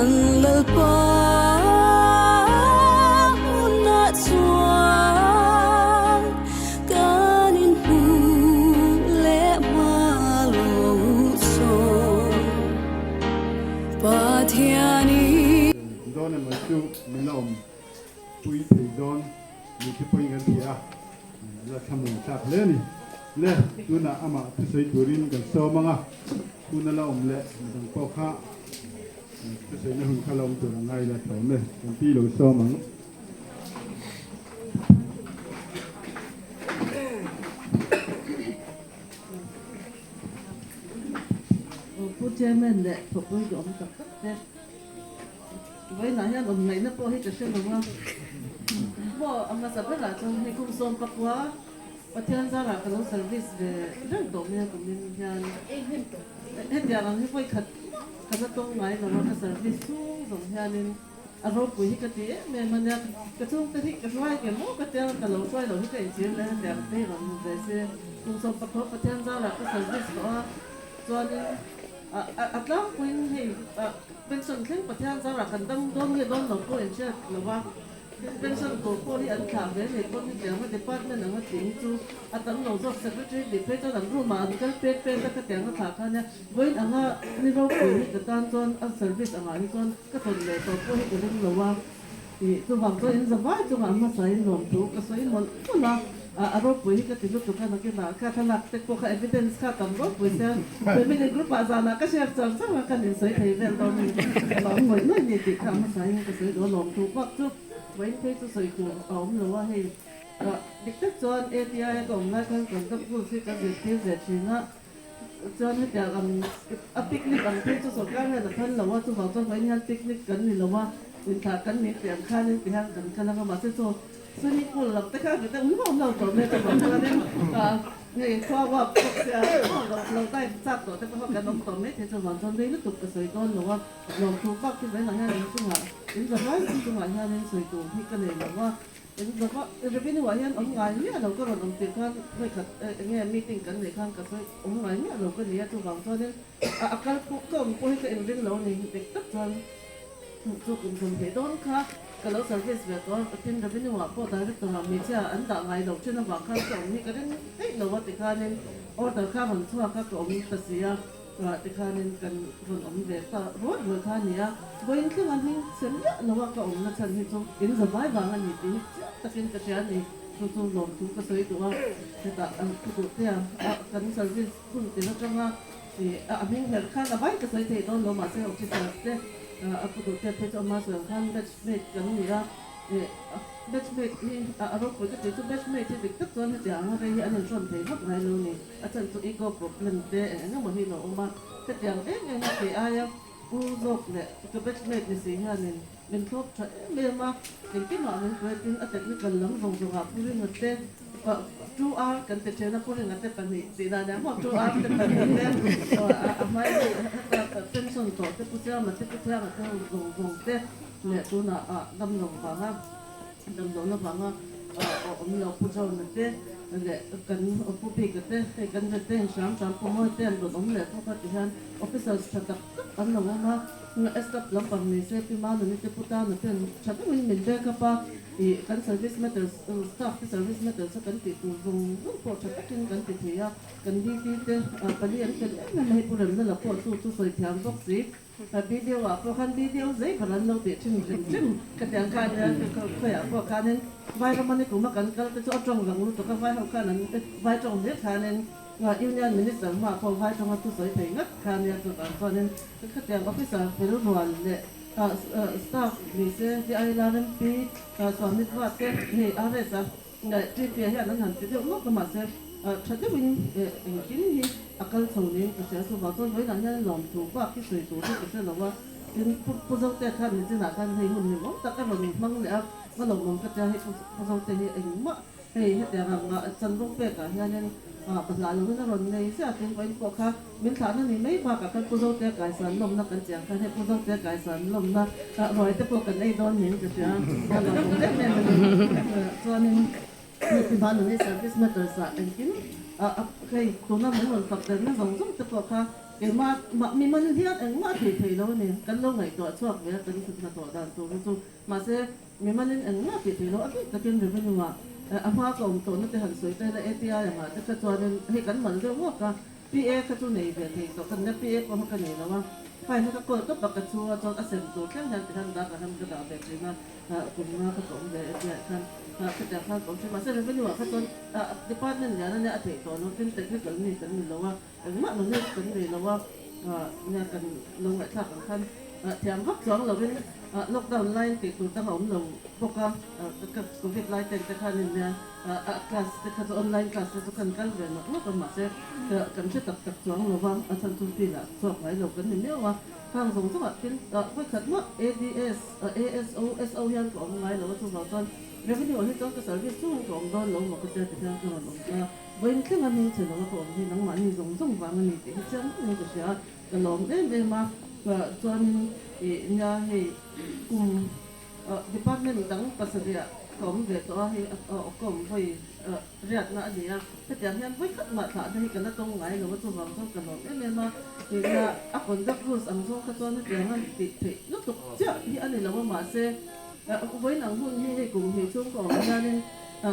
Kan Lalpa hmunah chuan kan inhmu leh hma lo sawn Pathianin. Dawn emaw chu min la awm pui thei dawn ni te pawhin kan ti a, la thlamuan thlak hle a ni. Le, tunah amah thusawi turin kan sawm ang a, hun a la awm leh midang pawh kha thusawina hun kha la awm tur a ngai la tho awm e, kan pi lo sawm ang. Pu Chairman leh thawhpui duhawm tak tak te. Vawiinah hian awm ngaihna pawh hi ka hre lo a, maw a hmasa berah chuan hei kum 19 Pathian zarah ka lo service ve reng tawh mai a kumin hian hetiang ang hi vawi khat ka la tawng ngai lo a, ka service chhung zawng hianin a ropui hi ka ti em em a nia, ka chhungte hi ka hruai nge maw ka tia ka lo hruai loh hi ka inchhir leh hetiang te hi rawn ve se kum 19 Pathian zarah ka service tawh a chuanin a tlangpuiin hei Pension thleng Pathian zarah kan dam dawn nge dawn lo pawh inhriat lo va, pension tur pawh hi an thlah ve nei pawn hetiang a department anga tih hi chu a tam lo zawk. Secretary tih phei chuan an room ah an kal pek pek a khatiang a thlah kha nia vawiin anga ni ropui hi ka tan chuan a service angah hi chuan ka tawn leh tawh pawh hi ka ring lo a tih chuvang chuan in zavai chungah hmasain lawmthu ka sawi mawlh mawlh a. A ropui hi ka ti lutuk a, nakinah kha thlalak te pawh kha evidence kha tam ropui sia family group ah zanah ka share char char a, kan insawi thei vel dawn ni ka lawm ngawih ngawih ni tih kha a hmasa in ka sawi duh a, lawm thu bak chu vawiin phei chu sawi tur a awm lo a, hei dik tak chuan ATI a ka awm lai khan conduct rules hi ka zirtir ve thin a, chuan hetiang ang a picnic ang phei chu sorkar hian a phal lo a, chuvang chuan vawiin hian picnic kan ni lo a, inthlah kan ni tih ang khanin tihian kan kal ang a, mahse chu Swimming pool lam te kha ka deuh nuam lo tawh mai ka vang chuanin hei khua uap bawk sia lo dive chak tawh te pawh kan awm tawh mai thei chuvang chuan rei lutuk ka sawi dawn lo a, lawmthu bak hi vawiinah hian in chungah in zavai in chungah hianin sawi tur hi ka nei lo a, in zava revenue ah hian awm ngai miah lo ka rawn awm tirh khan vawikhat enge meeting kan neih khan ka sawi awm ngai miah lo ka ni a chuvang chuanin a kal pawh ka awm pawh hi ka inring lo a ni dik tak chuan. Chu kum 20 dawn kha ka lo service ve tawh a, tin revenue ah pawh director ah hmeichhia an dah ngai loh thin avang khan ka awm hi ka ring theih lo a tikhanin order kha rawn chhuak a ka awm ta si a tikhanin kan rawn awm ve ta ruai ruai kha a ni a, vawiin thleng a hming chhe miah lo a ka awmna chhan hi chu in zavai vang a ni tih hi chiang takin ka hria a ni, chu chu lawmthu ka sawi duh a, hetah an thu duh te a kan service hun tir atanga Ih, a hming hmelh khan a vai ka sawi thei dawn lo mahse officers te a pu duh te phei chu ama sawi ang khan batch mate kan ni a, ih batch mate hi a ropui ka tih chu batch mate hi dik tak chuan hetiang anga rei hi an inhrawn thei vak ngai lo ni, a chhan chu ego problem te eng eng emaw hi lo awm a, hetiang em em a kei aia u zawk leh ka batch mate ni si hianin min thlawp tha em em a, engkimah min kuaitin a technical lam zawng zawngah pu ringa te 2R kan ti thin a, Pu Ringa te pahnih tih dan nia maw 2R te pahnih te a hmai heta pension tawh te Pu Chiama te Pu Thianga te ho zawng zawng te leh tunah damlo vanga damlohna vanga awm lo Pu John-a te leh kan Pu Bika te hei kan retain hram hram Pu Mawi te an rawn awm leh bawk a ti hian officers tha tak tak an lo awm a, SW lampang ni se Pi Manuni te Pu Tana ten tha deuhin min back up a. Ih, kan service matters, staff te service matters a kan tih tur zawng zawng pawh tha takin kan ti thei a, kan DT te pali an fel em em a, hei Pu Remna pawh chu chu sawi thiam bawk si, video ah pawh khan video zei ber an lo tih thin hrim hrim ka ti ang khan khawiah pawh khanin vai rama ni kuma kan kal te chu a tawng rang lutuk a, vai ho khan an vai tawng hlir khanin Union Minister hmaah pawh vai tawnga thu sawi thei ngat kha nia chuvang chuanin khatiang officer fel rual leh Staff ni se ti aila rempi Swami Vat te hei RS a TP ah hian an han ti deuh ngawt a mahse tha deuhin engkim hi a kal chho niin ka hria chuvang chuan vawiinah hian lawmthu bak hi sawi tur hi ka hre lo a tin Pu Zote khan nichinah khan hei hun hlimawm tak a rawn hmang leh a ka lawmawm ka tia hei Pu Zote hi engmah Hei hetiang ang ah chanvo pek ah hianin pahlah lovin a rawn nei ziah tin vawiin pawh kha min thlahna ni mai bakah khan Pu Zotea kaisan lawmna kan chiang khan hei Pu Zotea kaisan lawmna ruai te pawh kan ei dawn niin ka hria a lawmawm em em a ni. Chuanin hei ti hmanuni service matters ah engkim hei tuna min rawn fak derna zawng zawng te pawh kha. Keimah mah mimal hian engmah a thei thei lo a ni. Kan lo ngaihtuah chhuak ve a kan hnathawh dan tur hi chu. Mahse, mimalin engmah tih thei lo a bik takin revenue ah a hma ka awm tawhna te han sawi ta ila ATI angah te kha chuanin hei kan mal deuh ngawk a, PA kha chu nei ve thei tawh ka nia, PA pawh kha ka nei lo a, file kha ka call tawp a ka chhung a chuan a sem tur thleng hian tihian dak ah hian ka dah ve thin a, kum nga kha ka awm ve ATI ah khan khatiang khan ka awm thin. Mahse, revenue ah kha chuan department lian a nia a theih tawh lo tin technical mi kan ni lo a. Engmah knowledge kan nei lo a, nia kan lo ngaihthlak ang khan thiam vak chuang lovin lockdown laiin tih tur dang a awm lo bawk a, covid lai ten te khanin nia class te kha chu online class te chu kan kal ve nawk nawk a mahse kan hre tak tak chuang lo va, a chhan chu field ah chhuak ngai lo kan ni miau a, khang zawng zawngah tin vawikhat mah ADS, ASO, SO hian ka awm ngai lo a chuvang chuan revenue ah hi chuan ka service chungin ka awm dawn lo maw ka tia ti hian ka rawn awm ta a. Vawiin thleng a hming chhe lo a ka awm hi nangmahni zawng zawng vang a ni tih hi chiang takin ka hria a, ka lawm em em a, chuanin ih nia hei kum department dang pasarih ka awm ve tawh a, hei ka awm vawi riatna a ni a, hetiang hian vawi khat mah thlah te hi ka la tawng ngai lo a, chuvang chuan ka lawm em em a, ih nia a conduct rules ang zawng kha chuan hetiang a tih theih lutuk chiah hi a ni lo a, mahse vawiin ang hun hi hei kum hnih chhung ka awm hianin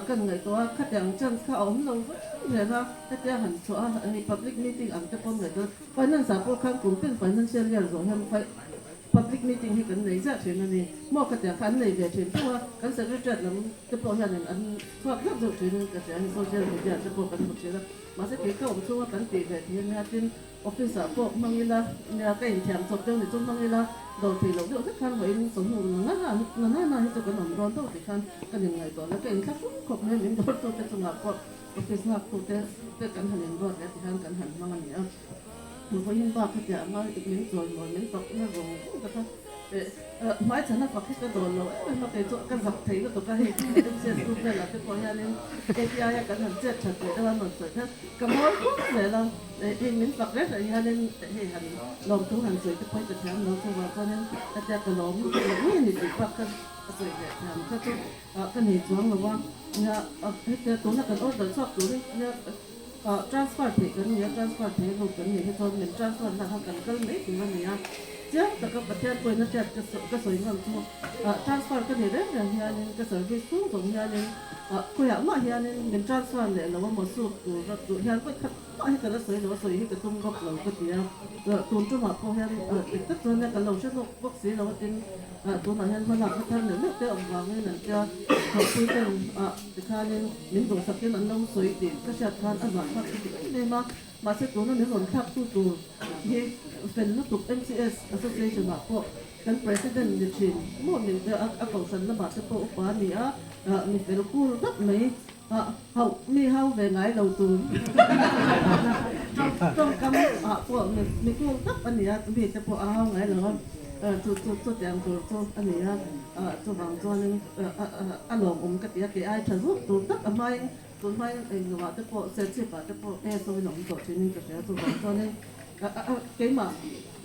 Kan ngaihtuah a, khatiang chance kha a awm lo reng reng a, hetia han chhuah a, hei public meeting ang te pawh ngaihtuah a, finance ah pawh khan kum tin financial year zawh hian public meeting hi kan nei ziah thin a ni maw, khatiang kha an nei ve thin tho a, kan secretariat lam te pawh hianin an chhuak zeuh zeuh thin in ka hria, hei social media te pawh kan hmu thin a, mahse kei ka awm chhunga kan tih ve thin nia tin Office ah pawh hmang ila, nia ka inthiam chawp deuh ni chu hmang ila, dawr thei loh deuh hlek khan vawiin chawhnu na na na na na hi chu kan awm dawn tawh tih khan ka nin ngaihtuah la, ka inthla hrung khawp mai min dawr tute chungah pawh office nghak tute te kan han inruat leh tih khan kan han hmang a ni a. Vawiin bak hetiah anga min chawimawi min fak na zawng zawng te kha Hmaichhana fak hi ka dawn lo em em a, kei chu ka zak thei lutuk a, hei MCS group velah te pawh hianin API a kan han chet that leh deuh a rawn sawi khan ka mawi khawp zel a, hei min fak reng reng hianin hei han lawmthu han sawi te pawh hi ka thiam lo chuvang chuanin hetia ka lawm loh ngei ni tih bak kha ka sawi leh thiam kha chu ka nei chuang lo a, nia hetia tuna kan order chhuak turin nia transfer theih kan ni a, transfer theih route kan nih hi chuan min transfer na kha kan kal mai tur a ni a, chiang taka Pathian pawhin a hriat ka sawi ngam chu transfer ka ni reng reng hianin ka service chhung zawng hianin khawiah mah hianin min transfer leh lo a maw sut tur a duh hian vawi khat mah hi ka la sawi lo a, sawi hi ka tum bawk lo ka ti a, tun tumah pawh hian dik tak chuan ka lo hre nawk bawk si lo a tin tunah hian hmalakna thar neuh neuh te awm vangin an tia thawhpui ten Tikhanin min duhsakin an lo sawi tih ka hriat khan a zah thlak ka ti em em a, mahse tuna min rawn thlak tu tur hi fel lutuk MCS Association ah pawh kan President ni thin maw min a kohhran lamah te pawh upa a ni a, mi fel kur dap mai hauh mi hau ve ngai lo tur tawngkam ah pawh mi kur dap a ni a, mi te pawh a hau ngai lo a, chu chu chutiang tur chu a ni a, chuvang chuanin. A lawmawm ka ti a, kei ai tha zuk tur tak a hmain tun hmain engnuah te pawh serchhip ah te pawh e sawiin a awm tawh thin in ka hria chuvang chuanin keimah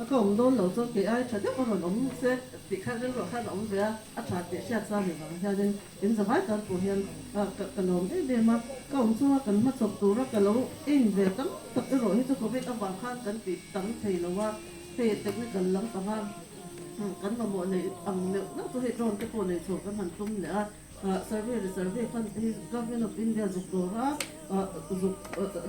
a ka awm dawn lo chuan kei ai tha deuh a rawn awm se tih kha rilruah khan a awm ve a, a tha tih hriat sa ni vang hianin in zavai tan pawh hian ka lawm em em a, ka awm chunga kan hmachhawp tura ka lo en ve tam tak erawh hi chu covid avang khan kan tih tam thei lo a, hei technical lampanga. Kan mamawh neih ang neuh neuh chu hei drone te pawh neih chhuah kan han tum leh a, survey leh survey fund te hi Government of India zuk dawr a, zuk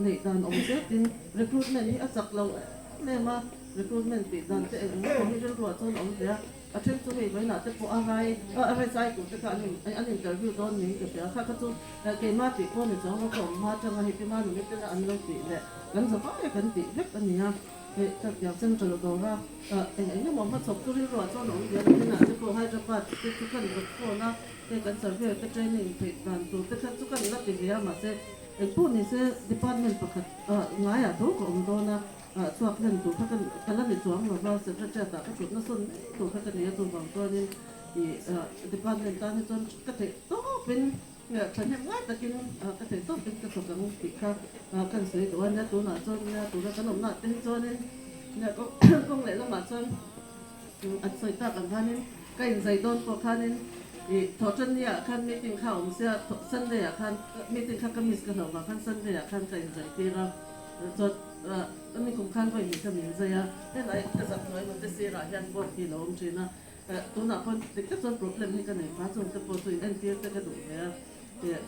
neih dan awm zetin recruitment hi a chak lo em em a, recruitment tih dan te eng emaw hi rilruah chuan a awm ve a, a then chu hei vawiinah te pawh a rai a rai tur te kha an interview dawn niin ka hria, kha kha chu keimah tih pawh ni chuang lo ka awm hma atanga hei tima nunite tena an lo tih leh kan zavai a kan tih vek a ni a. Hei ka piang central dawr a, eng eng emaw hmachhawp chu rilruah chuan a awm ve a, nakinah te pawh Hyderabad te chu kan zawt phone a, hei kan surveyor te training theih dan tur te kha chu kan la ti ve a, mahse engpawh ni se department pakhat ngaiah tho ka awm dawn a, chhuak hlen tur kha ka la ni chuang lo va, secretariat ah ka thutna sawn mai tur kha ka ni a, chuvang chuanin ih department tan hi chuan ka theih tawpin Thahnem ngai takin ka theih tawpin ka thawk ang tih kha kan sawi duh a nia, tunah chuan nia tuna kan awmna ah te hi chuanin nia kawng leh lamah chuan an sawi tak ang khanin ka inzai dawn pawh khanin ih thawhtanni ah khan meeting kha a awm sia Sunday ah khan meeting kha ka miss ka hlauh vang khan Sunday ah khan ka inzai tir a chuan. Ani kum khan vawi hnih ka min zai a, helai ka zak hnuai hnute sirah hian bawk hi lo awm thin a, tunah pawh dik tak chuan problem hi ka nei pha chung te pawh chu in entir te ka duh ve a,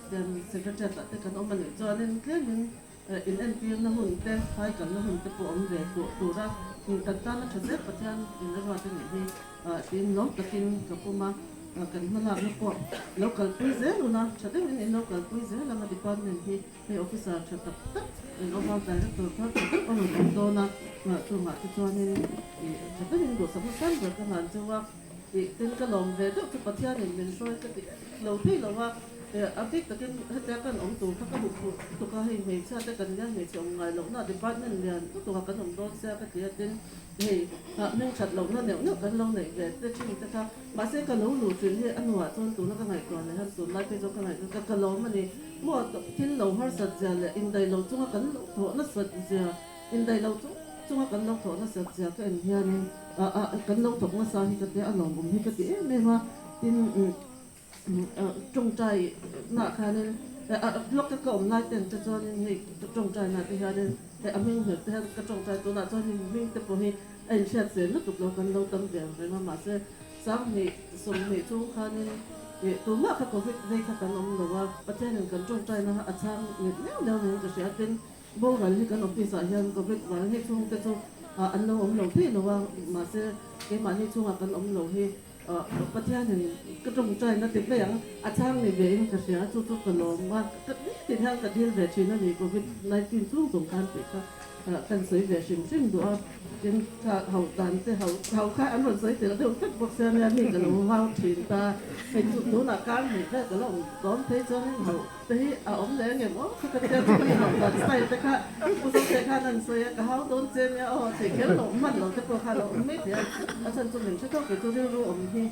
tian secretariat ah te kan awm a nih chuanin tlemin in entirna hun te phai kalna hun te pawh awm ve tur tura kan tana tha zel Pathian in a ruat a nih hi. Tiin lawm takin ka pawm a, kan hmalakna pawh lo kalpui zel ula, tha deuhin in lo kalpui zel ang a department hi hei officer tha tak tak in awm a, director thar tha deuh a rawn awm dawn a, chungah te chuanin ih tha deuhin duhsakna sang ber ka hlan cheu a, ih tin ka lawm ve deuh chu Pathianin min hruai ka ti lo thei lo a, a bik takin hetia kan awm tur kha ka hmuh phuh tuk a, hei hmeichhia te kan nia hmeichhe awm ngai lohna department lian lutuk a kan awm dawn sia ka ti a, tin. Hei, hming that lohna neuh neuh kan lo neih ve te thin te kha, mahse ka lo luh thin hi a hnuah chuan tuna ka ngaihtuah leh hian tunlai phei chuan ka ngaihtuah ka ka lawm a ni. Maw thil lo harsat zia leh indaih lo chunga kan lo thawh nasat zia, indaih lo chung chunga kan lo thawh nasat zia ka en hianin kan lo thawk nasa hi ka tia a lawmawm hi ka ti em em a, tin Tawngtai nah khanin block a ka awm lai ten te chuanin hei tawngtai nah te hianin hei a hming hmel te hian ka tawngtai tunah chuan hei hming te pawh hi a inhriat zel lutuk lo kan lo tam ve ang reng a mahse 20 20 chung khanin ih tumah kha covid vei kha kan awm lo a Pathianin kan tawngtai na a chhang nghet leu leu niin ka hria tin boral hi kan office ah hian covid vang hei chhungte chu an lo awm lo thei lo a mahse keimahni chhungah kan awm lo hi. Pathianin ka tawngtaina ti mai ang, a chhang ni ve in ka hria, chu chu ka lawm a, ka nitin hian ka dil ve thin a ni, Covid 19 chung chung khan tih kha kan sawi ve hrim hrim duh a, tin kha hauh dan te hauh hauh kha an rawn sawi tel deuh vek bawk sia nia mi ka lo hau thin ta, hei chu tunah kar hnih vel ka lo awm dawn phei chuanin hauh te hi a awm leh ang em aw kha ka tia chu ka hauh dan style te kha Pu Zote khan an sawi a, ka hau dawn che nia aw tih kher loh hman lo te pawh kha lo awm mai thei a, a chhan chu min hre tawk kei chu rilru awm hi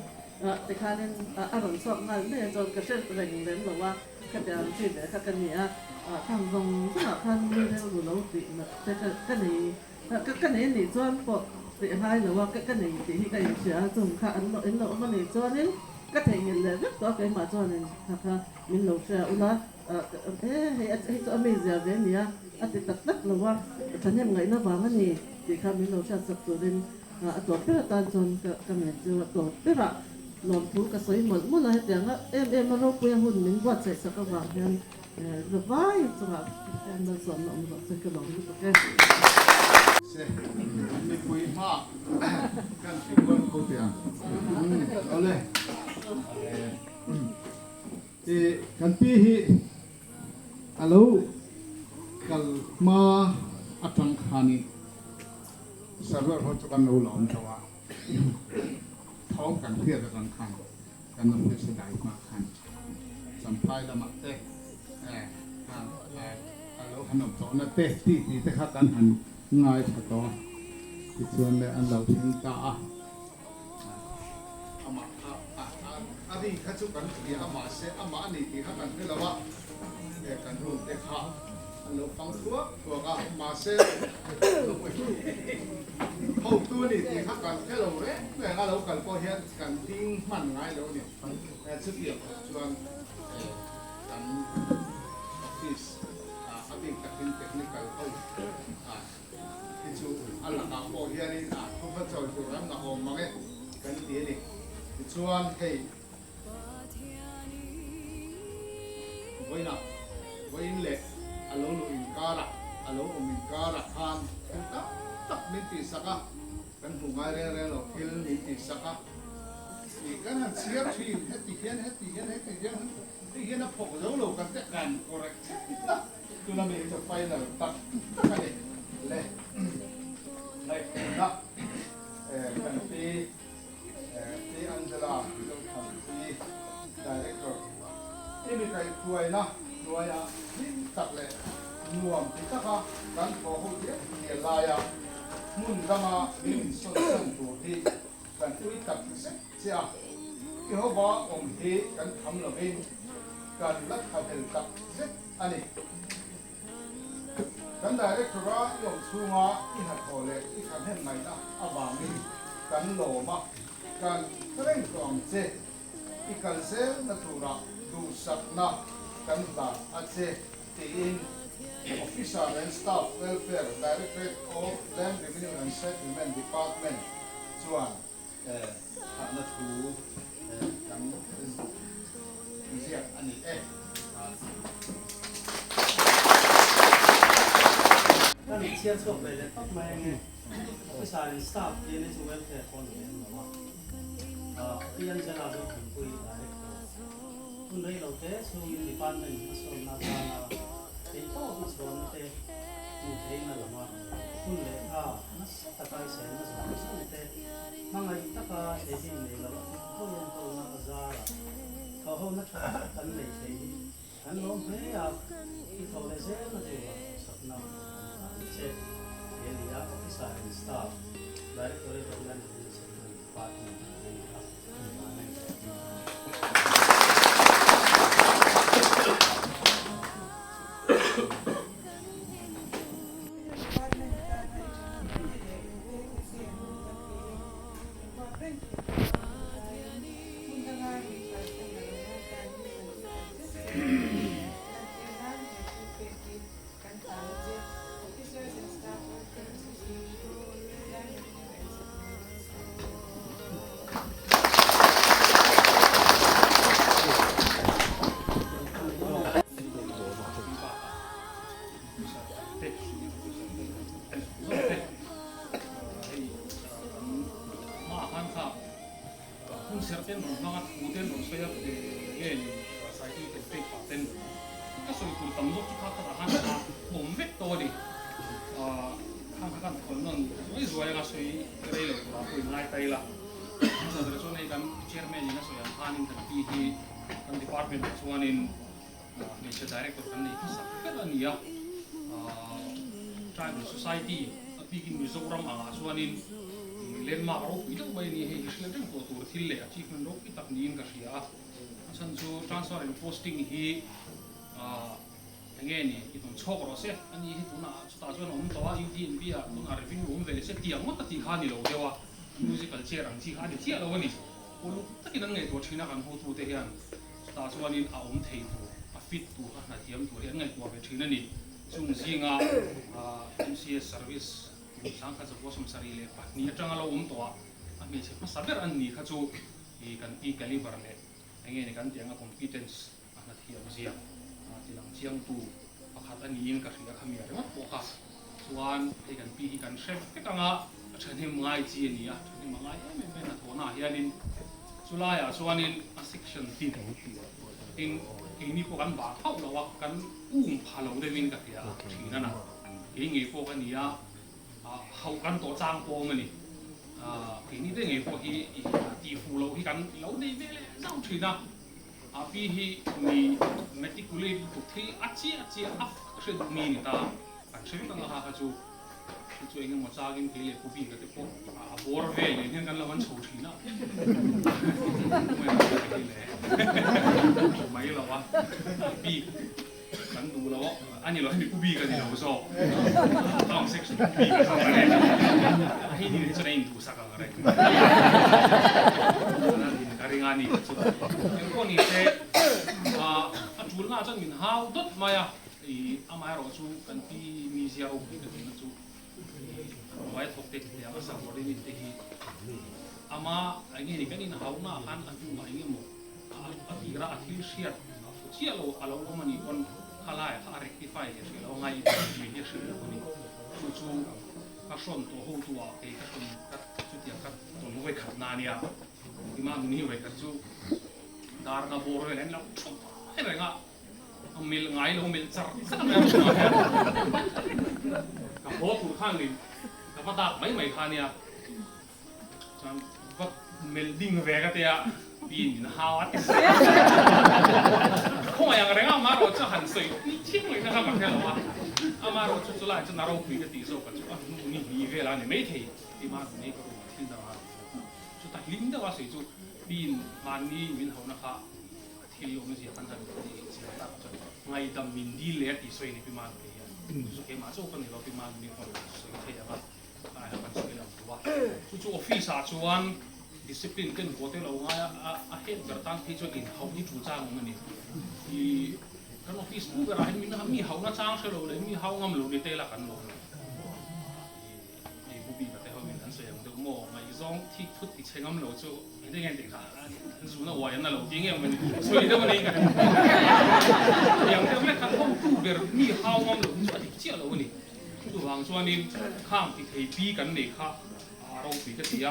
tikhanin a rawn chhuak nghal mai a, chuan ka hre reng lem lo a, khatiang chi ve kha ka ni a, khang zawng zawngah khan mi rilru lo tih nat te ka nei ka nei anih chuan pawh tih ngai lo a, ka nei tih hi ka inhria a, chung kha an lo in lo awm anih chuanin ka theihnghilh leh vek tawh a keimah chuanin kha kha min lo hria ula. He hei hei chu a mizia ve a nia, a ti tak tak lo a, thahnem ngaihna vang a ni tih kha min lo hriatsak turin a tawp ber atan chuan ka ka ngen chu a tawp berah lawmthu ka sawi mawlh mawlh a, hetianga em em a ropuia hun min buatsaih sak avang hian zavai chungah hian malsawmna awm rawh che ka lawm lutuk e. Se, mipui hma kan ti kual kho teh ang. Awle. I kan pi hi a lo kal hma atang khanin server ho chu kan lo la awm tho a, thawm kan hriat atang khan kan office a dai hma khan Champhai lamah te a lo han awm tawhna te tih tih te kha kan han ngaithla tawh a, tichuan le an lo thleng ta a. Amah kha a ri kha chu kan hria a mahse amah a ni tih kha kan hre lo a, he kan room te kha an lo fang thuak thuak a mahse hotu a ni tih kha kan hre lo reng reng a, lo kal pawh hian kan ding hman ngai lo a ni. Chutiang khawp chuan kan office a bik takin technical ho Hi chu a lakah pawh hianin a thuhma chawi tur an ngahawm mang e kan ti a ni. Tichuan hei vawiinah vawiin leh a lo luh inkarah a lo awm inkarah khan thil tam tak min tihsak a, kan hmuh ngai reng reng lo thil min tihsak a. Ih kan han chhiar thin heti hian heti hian heti hian hei hian a phawk zo lo kan te kan correct thleng a. Tuna mi hi chu final tak tak a ni le. Ngaihtuahna kan pi Pi Angela Zothanpuii Director i mi kaihhruaina hnuaia hlim tak leh nuam ti taka kan thawh ho dial dial laia hmun danga min insawn san tur hi kan ui tak zet che a. Jehova awm hi kan tham lovin kan la thlahlel tak zet a ni. Kan Director-a i awm chhunga i hnathawh leh i thahnem ngaihna avangin kan lawm a, kan reng tawh ang che. I kal zelna turah duhsakna kan hlan a che, tiin. Officer and Staff Welfare Directorate of Land Revenue and Settlement Department chuan thahna thu kan ziak a ni e. Ka nih chhiar chhuak ve leh tawp mai ange. Officer and Staff tih hi chu welfare pawh ni lem lo a. Pi Angela Zothanpuii Director. Hun rei lo te chhungin Department hmasawnna atana theihtawpna chhuahna te hmuh theihna lama hun leh tha nasa taka i senna zawng zawng te hmangaih taka thleibik nei lo a thawh en hona a zara thawhhona tha tak kan nei thei hi kan lawm hle a, i thawh leh zelna tura sakna kan hlan che. He ni a Officer and Staff, Directorate of Land Revenue Settlement Department a ni a. Ka sawi tur tam zawk chu kha khatah khan a awm vek tawh a ni. Khang kha kan thawn nawn zuai zuai anga sawi rei lo turah pawh in ngai ta ila. Hmasa ber chuan hei kan chairman in a sawi ang khanin kan pi hi kan department ah chuanin hmeichhe director kan nei hmasa ber a ni a. Tribal society a bikin Mizoram angah chuanin landmark ropui deuh mai a ni. Hei hi hriat reng tawh tur thil leh achievement ropui tak niin ka hria a. A chhan chu transfer and posting hi eng nge ni i hnawm chhawk rawh se a ni hi tunah chutah chuan a awm tawh a UDNB ah tunah revenue awm ve se tiang ngawt a tih kha a ni lo deuh a musical chair ang chi kha a ni chiah lo a ni uluk takin an ngaihtuah thin a kan hotute hian chutah chuanin a awm thei tur a fit tur a hnathiam tur hi an ngaihtuah ve thin a ni chung zinga MCS service kum 1974 atanga lo awm tawh a a hmeichhe hmasa ber an ni kha chu I kan pi caliber leh eng nge ni kan tih anga competence a hna thiam zia ti lang chiangtu pakhat a niin ka hria khami a ringawt pawh kha chuan hei kan pi hi kan hre vek anga a thahnem ngai chi a ni a, thahnem a ngai em em mai hnathawhna ah hianin chulaiah chuanin a section tin tin keini pawh kan bah hauh lo a kan um pha lo deuhin ka hria a thin a na kei ngei pawh ka ni a. Hauh kan tawh chang pawm a ni. Keini te ngei pawh hi tih fuh loh hi kan lo nei ve leh zauh thin a. A pi hi mi meticulate lutuk thil a chiah chiah a hre duh mi a ni ta. Kan hre vek ang a ha kha chu. Chu chu eng emaw changin kei leh Pu Bika te pawh a bawr vel nen hian kan lo han chho thin a. Mai lo a bik. Kan duh lo a ni lo hemi pu bik a ni lo zawk town section pu bik a ni a hei ni hi chuan a induhsak ang reng ka ring a ni chu engpawh ni se a tulna ah chuan min hau dawt mai a i amaherawh chu kan pi mizia ropui ka tihna chu hnuai thawk te tiang a subordinate te hi ama enge ni kan inhauna ah khan a hnuah engemaw A tira a thil hriat a fu chiah lo a lo awm a nih pawn kha laiah kha a rectify leh hrih lo a ngai tih hi a hrilh lo a ni. Chu chu ka hrawn tawh ho tu ah kei ka hrawn ka chutiang ka tawn vawikhat na ania. Tima nun hi vawikhat chu dar nga bawr vel an lo thu mai reng a, a melh ngai lo melh char char mai a chungah hian ka haw tur khan nin ka va dak mai mai kha ania. Chuan va melh ding ve ka tia pin in hau a ti zel khawngaih ang reng a amaherawh chu han sawi ni chiang leh na kha ka hre lo a amaherawh chu chulai chuan a ropui ka tih zawk a chu a hnu ni hnih vel a ni maithei tih hma ni ka room ah thil dang a rawn sawi chuta hlim deuh a sawi chu pin mahni min hauhna kha thil awmzia kan han tih chiang tak chuan ngaihdam min dil leh a tih sawi a ni pi Manpui hian chu chu keimah chauh ka ni lo pi Manpui pawn sawi thei ang a. Chu chu office ah chuan discipline ken haw te lo ngai a, a head ber tan phei chuan inhauh hi tul chang awm a ni. I Kan office pu berah hian min mi hauhna chang hre lo leh mi hau ngam lo ni te la kan lawm lo. Hei pu Bika te hoin an sawi ang deuh maw? Ngaihzawng thik thut ti chhe ngam lo chu engtin nge an tih kha? An zuna uai an la lo tih nge awm a ni? Sawi deuh a ni ka ring. Tiang deuh lek kan hotu ber mi hau ngam lo hi chu a dik chiah lo a ni. Chuvang chuanin khang ti thei pi kan nei kha a ropui ka ti a.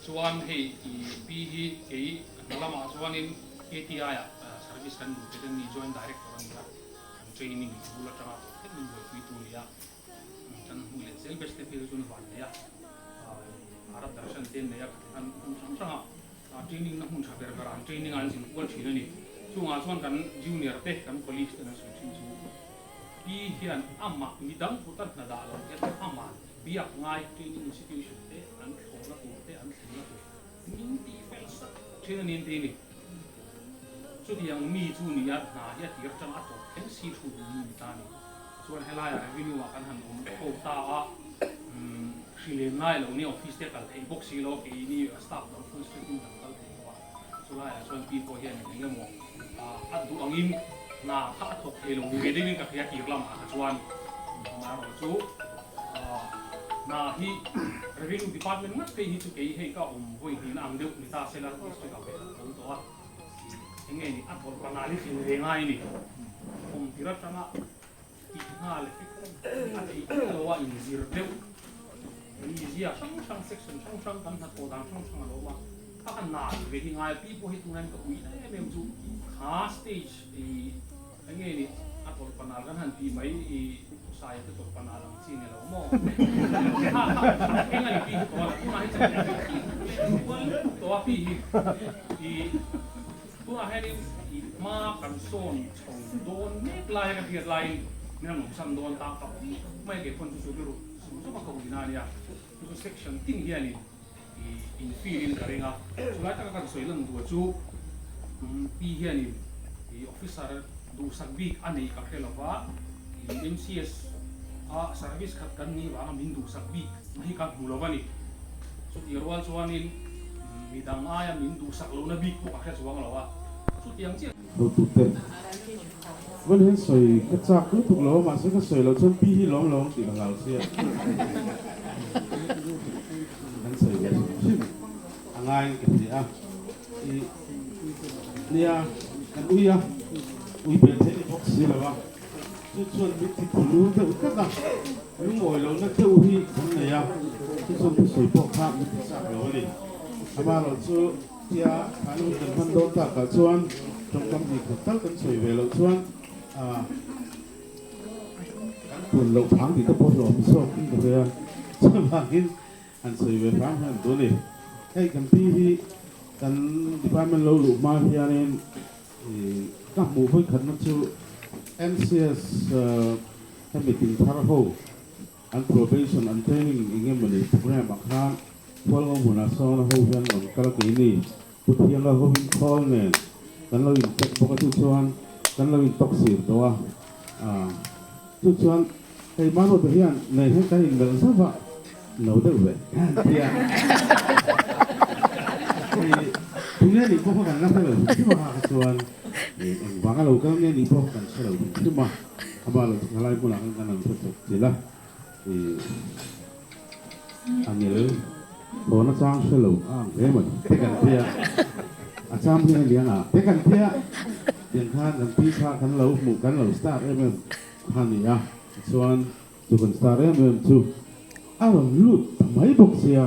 Chuan hei i pi hi kei hna lamah chuanin KTI ah service kan duh te kan ni Joint Director a ni a, kan training bul atanga tawh theuh min buaipui tu a ni a. Kan hmu leh zel batch te phei chu chuan van nei a, Bharat Darshan te an nei a, khati khan hmun hrang hranga training na hmun tha ber berah an training a an zin kual thin a ni. Chungah chuan kan junior te, kan colleagues ten an sawi thin chu pi hian amah midang kuta hna dah lo hian amah biak ngai training institution te an thlawhna tur te an thlenna tur min tih fel sak thin a ni an ti a ni. Chutiang mi chu ni a hna hi a tir atang a tawp thleng si thu duh mi ni ta a ni. Chuan helaiah revenue ah kan han awm ho ta a, hri lem ngai lo nia office te a kal theih bawk si lo, keini staff dang full street in kan kal thei lo a, chulaiah chuan pi pawh hian eng emaw a duh angin hna kha a thawk thei lo ni ve deuhin ka hria tir lamah kha chuan amaherawh chu hna hi revenue department ngat phei hi chu kei hei ka awm vawi hnihna ang deuh ni ta sela district ah ve khat ka awm tawh a, eng nge ni a tawlh panal hi hrin ve ngai a ni. Awm tir atanga tih nghal a theih chiah lo a inzir deuh mizia hrang hrang section hrang hrang kan hnathawh dan hrang hrang a lo awm a, kha ka nal ve hi ngai pi pawh hi tunah hian ka ui em em chu kha stage ih eng nge ni a tawlh panal kan han tih mai ih saia te tawlh panal ang chi ni lo maw kha kha eng a ni pi hi tawh a tunah hi chuan kual tawh a pi hi ih. Tunah hianin i hma kan sawn chho dawn mek laia ka hriat laiin min han awmsan dawn ta ka ui mai a, keipawn chu chu rilru sum zawk a ka ui na a nia. Chu chu section tin hianin i infill in ka ring a, chulai taka kan sawi lan duh chu pi hianin i officer duhsak bik a neih ka hre lova, i MCS a service khat kan nih vanga min duhsak bik hi ka hmu lo a ni. Chutih rual chuanin midang aia min duhsak lohna bik pawh ka hre chuang lo a, chutiang chiah. Hotute Van hian sawi ka chak lutuk lo a, mahse ka sawi loh chuan pi hi lawm lo ang tih ka hlau sia. Kan sawi ve hrim hrim a ngaiin ka hria a, i nia kan ui a, ui bel theih ni bawk si lo a, chu chuan min ti thilur deuh tlat a. Lungawi lohna deuh hi kan nei a, chu chuan thusawi pawh kha min ti chak lo a ni. Amaherawh chu tia an hun kan hman dawn takah chuan tawngkam hnih khat tal kan sawi ve loh chuan kan tun loh phang tih te pawh hlawm zawk in ka hria. Chuvangin han sawi ve hram hian an duh a ni. Hei kan pi hi kan department lo luh hma hianin Ka hmuh vawikhatna chu MCS hemi tinthar ho an probation an training eng emaw ni program ah khan Hualngo hmunah sawn ho hian rawn kal a keini Pu Thianga hovin khawl nen kan lo in check bawk a chu chuan kan lo in tawk sir tawh a chu chuan hei Maruata hian nen hian kan in melh zauh a no deuh ve an ti a hei tunge nih pawh kha kan la hre lo hrim hrim a kha chuan engvang a lo kal nge nih pawh kha kan hre lo hrim hrim a amah lo chu khalai hmunah khan kan han hre chawp chilh a a ngel tawna chang hre lo a ang hle mai te kan ti a a cham hi a liang a te kan ti a tiang khan kan pi kha kan lo hmuh kan lo star em em kha a ni a tichuan Chu kan star em em chu a rawn lut ta mai bawk sia,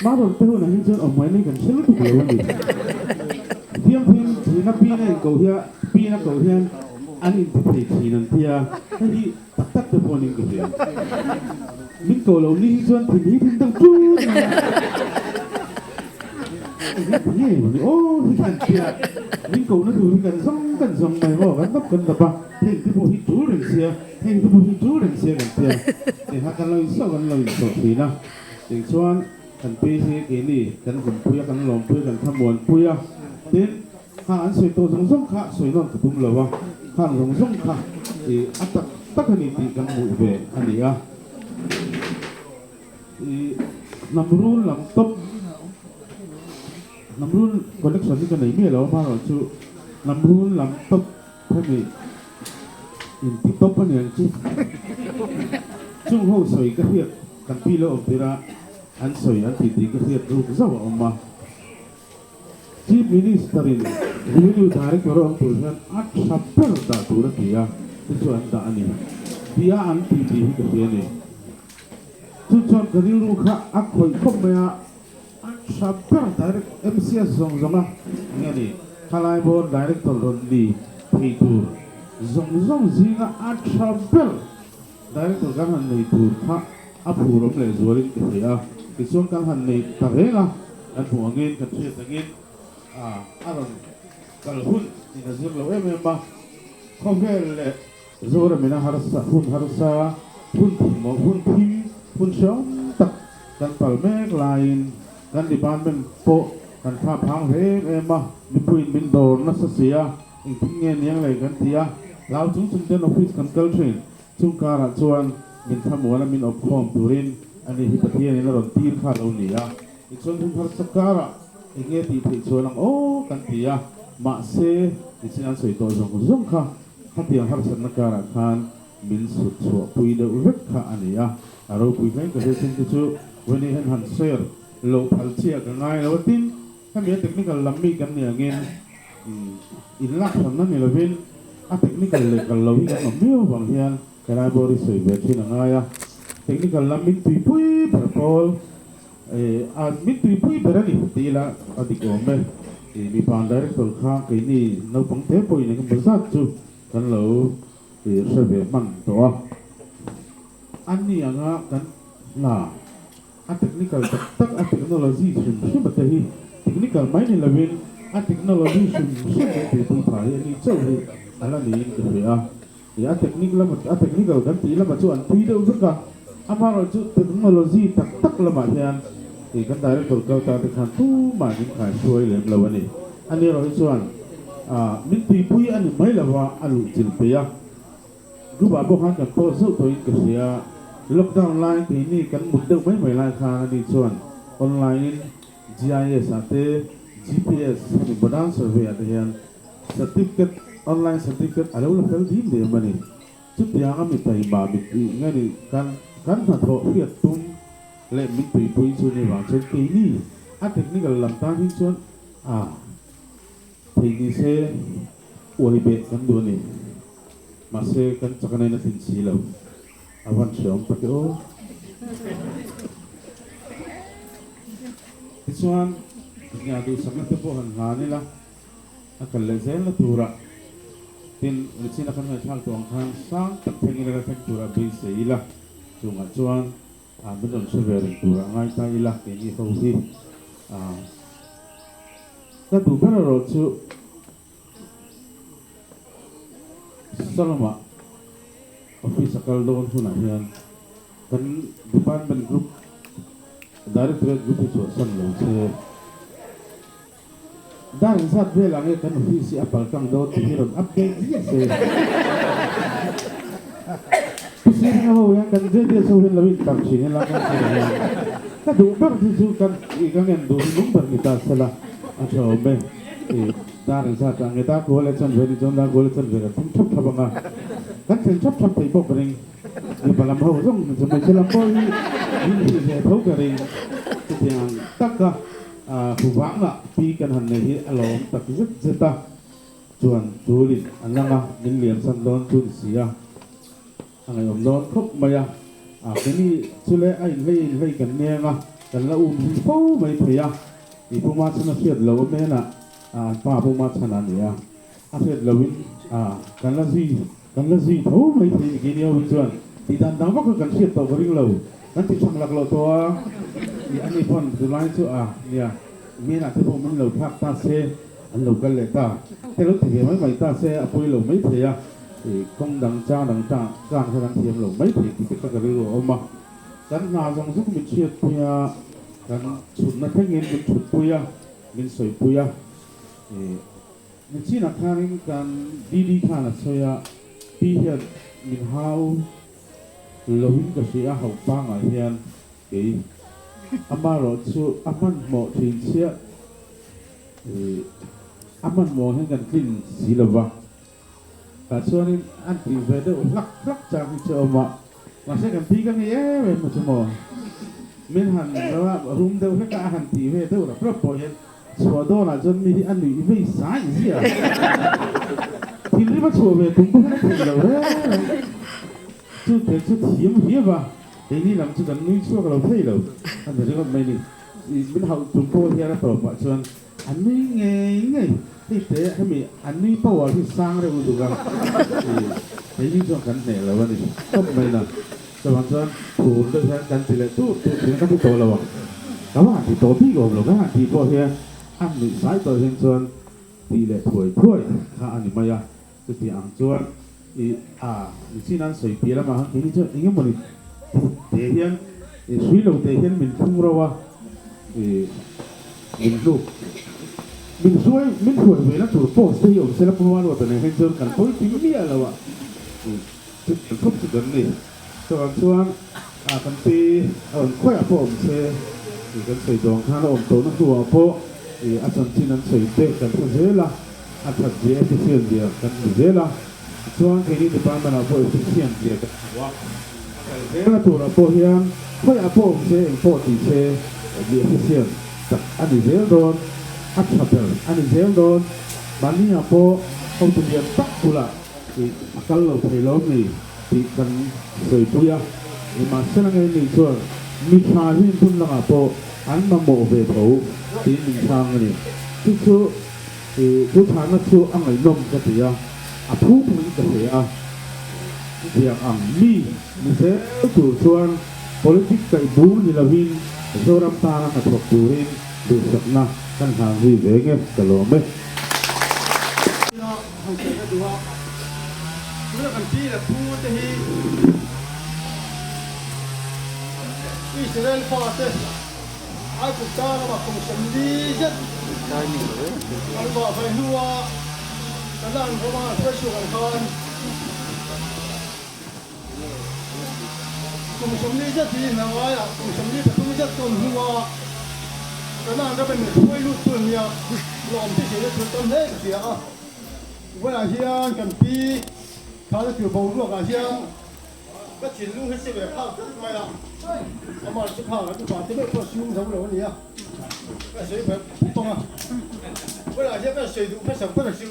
Maron te hunah hi chuan awm mai mai kan hre lutuk lo a ni. Fiamthuin thina pin a inkoh hian pin a koh hian an inti thei thin an tia, hei hi tak tak te pawh ning ka hria. Min koh loh ni hi chuan thin hi thin deuh tut mai a. Eng nge ti nge maw ni aw hi kan tia, min kohna tur hi kan zawng kan zawng mai maw kan dap kan dap a, heng te pawh hi tul reng sia. Heng te pawh hi tul reng sia kan tia, engha kan lo insawh kan lo insawh thin a, cheng chuan kan pi hi keini kan hlimpui a, kan lawmpui a, kan thlamuanpui a, tin kha an sawi tawh zawng zawng kha sawi nawn ka tum lo a, khang zawng zawng kha i a tak tak a ni tih kan hmuh ve a ni a, i hnamrul lam tawp hnamrul connection hi ka nei miah lo a, amaherawhchu hnamrul lam tawp hemi. Inti tawp a niang chu. Chung ho sawi ka hriat kan pi lo awm tir a, an sawi an tih tih ka hriat ruk zauh a awm a. Chief Minister in Revenue Director a awm tur hian a tha ber dah tur a ti a, chu chu an dah a ni. Tia an tih tih hi ka hria a ni. Chu chuan ka rilru kha a khawih khawp mai a, a tha ber Direct MCS zawng zawng a nge ni, khalai bawr Director rawn ni thei tur zawng zawng zinga a tha ber Director kan han nei tur kha a phur awm leh zualin ka hria a, tichuan kan han nei ta reng a, kan hmuh angin kan hriat angin a rawn kal hun in a zir lo em em a, khawvel leh Zoramin a harsa hun harsa hun thim hun thim hun hreawm tak kan pal mek laiin kan department pawh kan thla phang hle em em a, mipuiin min dawr nasa si a. Engtin nge niang lei kan ti a, hlau chung chung ten office kan kal thin. Chung karah chuan min thlamuan a min awp khawm turin ani hi Pathianin a rawn tir kha lo ni a. Tichuan hun harsa karah eng nge tih theih chuan ang aw kan ti a, mahse nichin an sawi tawh zawng zawng kha khatiang harsatna karah khan min sut chhuah pui deuh vek kha a ni a. A ropui hle ka hria chung te chu Winnie hian han share loh phal chiah ka ngai lo a tin. Hemi a technical lam mi kan nih angin in lak hranna ni lovin a technical leh kal lo hi kan awm miau vang hian helai bawr hi sawi ve thin a ngai a. Technical lam min tuipui ber pawl a min tuipui ber a ni tih ila a dik awm e. Mipa director kha keini naupang te pawhin engemaw zat chu kan lo hre ve hman tawh a. A ni anga kan hna. A technical tak tak, a technology hrim hrim a te hi technical mai ni lovin a technology hrim hrim kan tihpui phah hi a ni chauh hi a la niin ka hria a. Ih a technic lama a technical kan tih lama chu an pui deuh vek a, amaherawh chu technology tak tak lamah hian ih kan director kal ta te khan tumah min khai hruai lem lo a ni. A ni erawh hi chuan ah min tuipui a ni mai lova a luhchilh peih a. Group-ah pawh khan kan post zauh tawhin ka hria. Lockdown lai keini kan mut deuh mai mai lai khan ani chuan online-in GIS-ah te, GPS hemi modern survey-ah te hian certificate, online certificate a lo la fel dim diam a ni. Chutianga mi taima mit ih nge ni kan kan hnathawh hriat tum leh min tuipui chu ni vang chuan keini a technical lam tan hi chuan a theih ni se uai beh kan duh a ni. Mahse kan chak nen a tlin si lo. A van hreawm tak e aw. Tichuan nia duhsakna te pawh han hlan ila, a kal leh zel na turah tin nichin a kan ngaihthlak tawh ang khan sang tak thleng ila la thleng turah beisei ila, chungah chuan min rawn hre ve reng turah ngai ta ila keini ho hi ka duh ber erawh chu. Salama office a kal dawn hunah hian kan department group directorate group hi chhuahsan lo se dar engzat velah nge kan office hi a paltlang dawn tih hi rawn update ziah se. Pu Siringa ho hian kan JDS ho hian lo intar thin ila kan thlir hian ka duh ber chu chu kan i ka ngen duh hi nung ber ni ta sela a tha awm e. I dar engzat ah nge dar kual leh chanve ni chuan dar kual leh chanve kan thleng thap thap ang a, kan thleng thap thap theih pawh ka ring. Mipa lam ho zawng chu hmeichhe lam pawh hi min hrilh ve tho ka ring. Chutiang ang taka huvangah pi kan han nei hi a lawm tak zet zet a. Chuan chulin an lang a, min liam san dawn chu ni si a, a ngaihawm dawn khawp mai a. A keini chu le a inhlei inhlei kan neng a, kan la um hi fo mai thei a. I puma chhan a hriat loh a menah an pa puma chhan a ni a, a hriat lohin kan la zui kan la zui tho mai thei ni keini ho hi chuan tih dan dang vak kha kan hriat tawh ka ring lo, kan ti chhang lak loh tawh a. I ani pawn tunlai chu a nia menah te pawh min lo thlak ta se. An lo kal leh ta. Te lo ti ve mai mai ta se a pawi lo mai thei a, ih kawng dang chang dang tang tlang kha kan thiam lo mai thei tih te kha ka rilru a awm a. Kan hna zawng zawng min chhiatpui a, kan chhutna thlengin min chhutpui a, min sawipui a. Ih nichinah khanin kan DD khan a sawi a, pi hian min hau loin ka hria a, hauh pangah hian kei amaherawh chu a hmanhmawh thin chiah. A hmanhmawh hian kan tlin si lo va. Tah chuanin an tih ve deuh hlak hlak chang hi chu a awm a, mahse kan pi ka ngei em em a chu maw? Min han rum deuh hlek a, a han tih ve deuh rap rap pawh hian Chhuah dawnah chuan mi hi a nuih vei sai zia. Thilrim a chhuah ve tum pawh hian a theih loh reng reng. Chu te chu thiam hiau a, keini lam chu kan nui chhuak lo thei lo. A ni ringawt mai ni. Min hauh tum pawh hian a tawpah chuan a nui ngei ngei. Hei te hemi a nui power hi sang reuh lutuk a, keini chuan kan hneh lo a ni tawp mai na. Chuvang chuan phur deuh hian kan ti leh tur tur thin a, ka ti tawh lo ang. Ka va han ti tawh bik awm lo, ka han tih pawh hian a nuih sai tawh hian chuan tih leh thuai thuai kha a ni mai a. Chuti ang chuan i a nichin an sawi piah lamah khan keini chuan eng emawni te hian i hrui lo te hian min thlung ro a, i min hnuk min hruai min hruai ve na tur post te hi awm sela Pu Ruata nen hian chuan kan pawi ti miah lo a. Chutiang khawp chu kan ni. Chuvang chuan a kan pi a rawn khawiah pawh awm se tih kan sawi dawn khan a awm tawhna hnuah pawh ih a chanchin an sawi te kan hre zel a, a that zia efficient zia kan hmu zel a. Tichuan keini department ah pawh efficient zia kan hmu a, a kal zelna turah pawh hian khawiah pawh awm se eng pawh ti se mi efficient tak a ni zel dawn, a tha ber a ni zel dawn. Mahni ah pawh hotu lian tak bulah Ih, a kal lo thei lo mi tih kan sawipui a, nimahsela ngei ni chuan mi tha hi hmun langah pawh an mamawh ve tho tiin min chhang a ni. Chu chu ih, chu chhahna chu a ngaihnawm ka ti a, a phu pawhin ka hria a. Chutiang ang mi ni zel tur chuan politic kaih bur ni lovin Zoram tana hnathawk turin duhsakna kan hlan zui ve nge ka lawm e. Han sawi ka duh a, tuna kan pi leh pu te hi Israel fate Aigupta rama kum 40 zet an vah ve hnua Kanaan rama an hruai chhuak ang khan kum 40 zet hi hna ngaiah kum 43 zet tawn hnua Kanaan rama min hruai lut tu nia lawm te hriatna thil tam hle ka hria a. Vawiah hian kan pi thana tur boruakah hian ka thinlung hi si ve phak tlat mai a, amah chu kha kan upa te meuh pawh sium zo lo a ni a, ka sawi ve phup ang a, vawiah hian ka sawi duh hmasak ber chu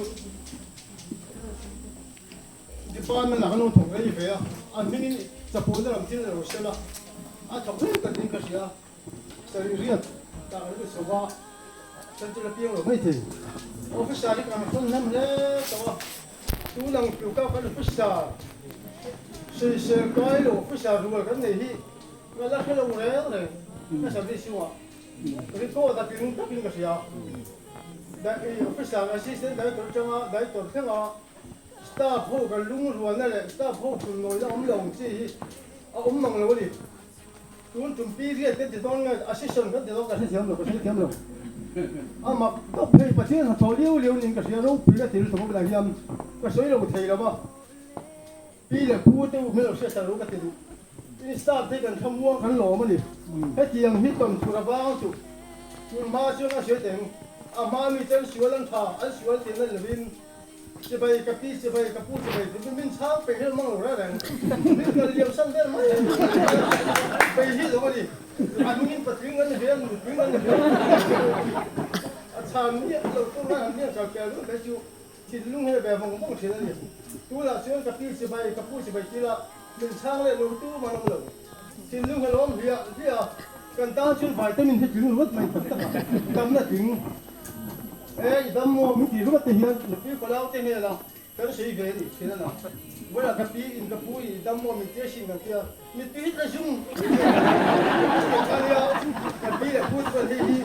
department ah kan lo thawk rei ve a, an hmingin chapona lam thil a lo sel a, a thawk reng tak niin ka hria. Sarih riat tak an lut chho va, kan chu la piang lo mai thei. Officer hi kan hawn hnam hle tawh a, tun ang tluka kan officer sawisel kai lo officer rual kan nei hi ka la hre lo reng reng ka service chungah record a tling takin ka hria. Officer assistant director atanga director thlenga staff ho kan lungrualna leh staff ho phunmawina awm lo ang chi hi a awm mang lo a ni. Tun tum pi riat kan ti dawn nge a session kan ti dawn ka hrethiam lo ka hrethiam lo a mak tawp hei Pathian hnathawh liau liau niin ka hria ropui ka ti lutuk a hian ka sawi lo thei lo va pi leh pu te u hmel lo hriat lo ka ti duh in staff te kan thlamuang kan lawm a ni hetiang hi tawn thur avang chu tun hma chuan a hriat eng a hma mi ten sual an tha an sual tih na ni lovin Chibai ka pi chibai ka pu chibai chu min chhang peih hian mang lo reng reng min kal liam san vel mai peih hi lo a ni a hnungin patling an ni ve a nupui an ni ve a chhan miah lo tur ngai han miah chal pel mai chu thinlung hi ve vawng vawng thin a ni tunah chuan ka pi chibai ka pu chibai tila min chhang leh lo tu man awm lo thinlung hi lawm hliah hliah a kan tan chuan vitamin hi tling ruat mai tak tak a damna tling E i dam maw min tih ruat te hian nupui palau te hnel a kan sawi ve ni thin a na. Vawilah ka pi in ka pu in i dam maw min tia hrin kan tia mittui hi tla zum ka nia kan pi leh pu chuan hei hi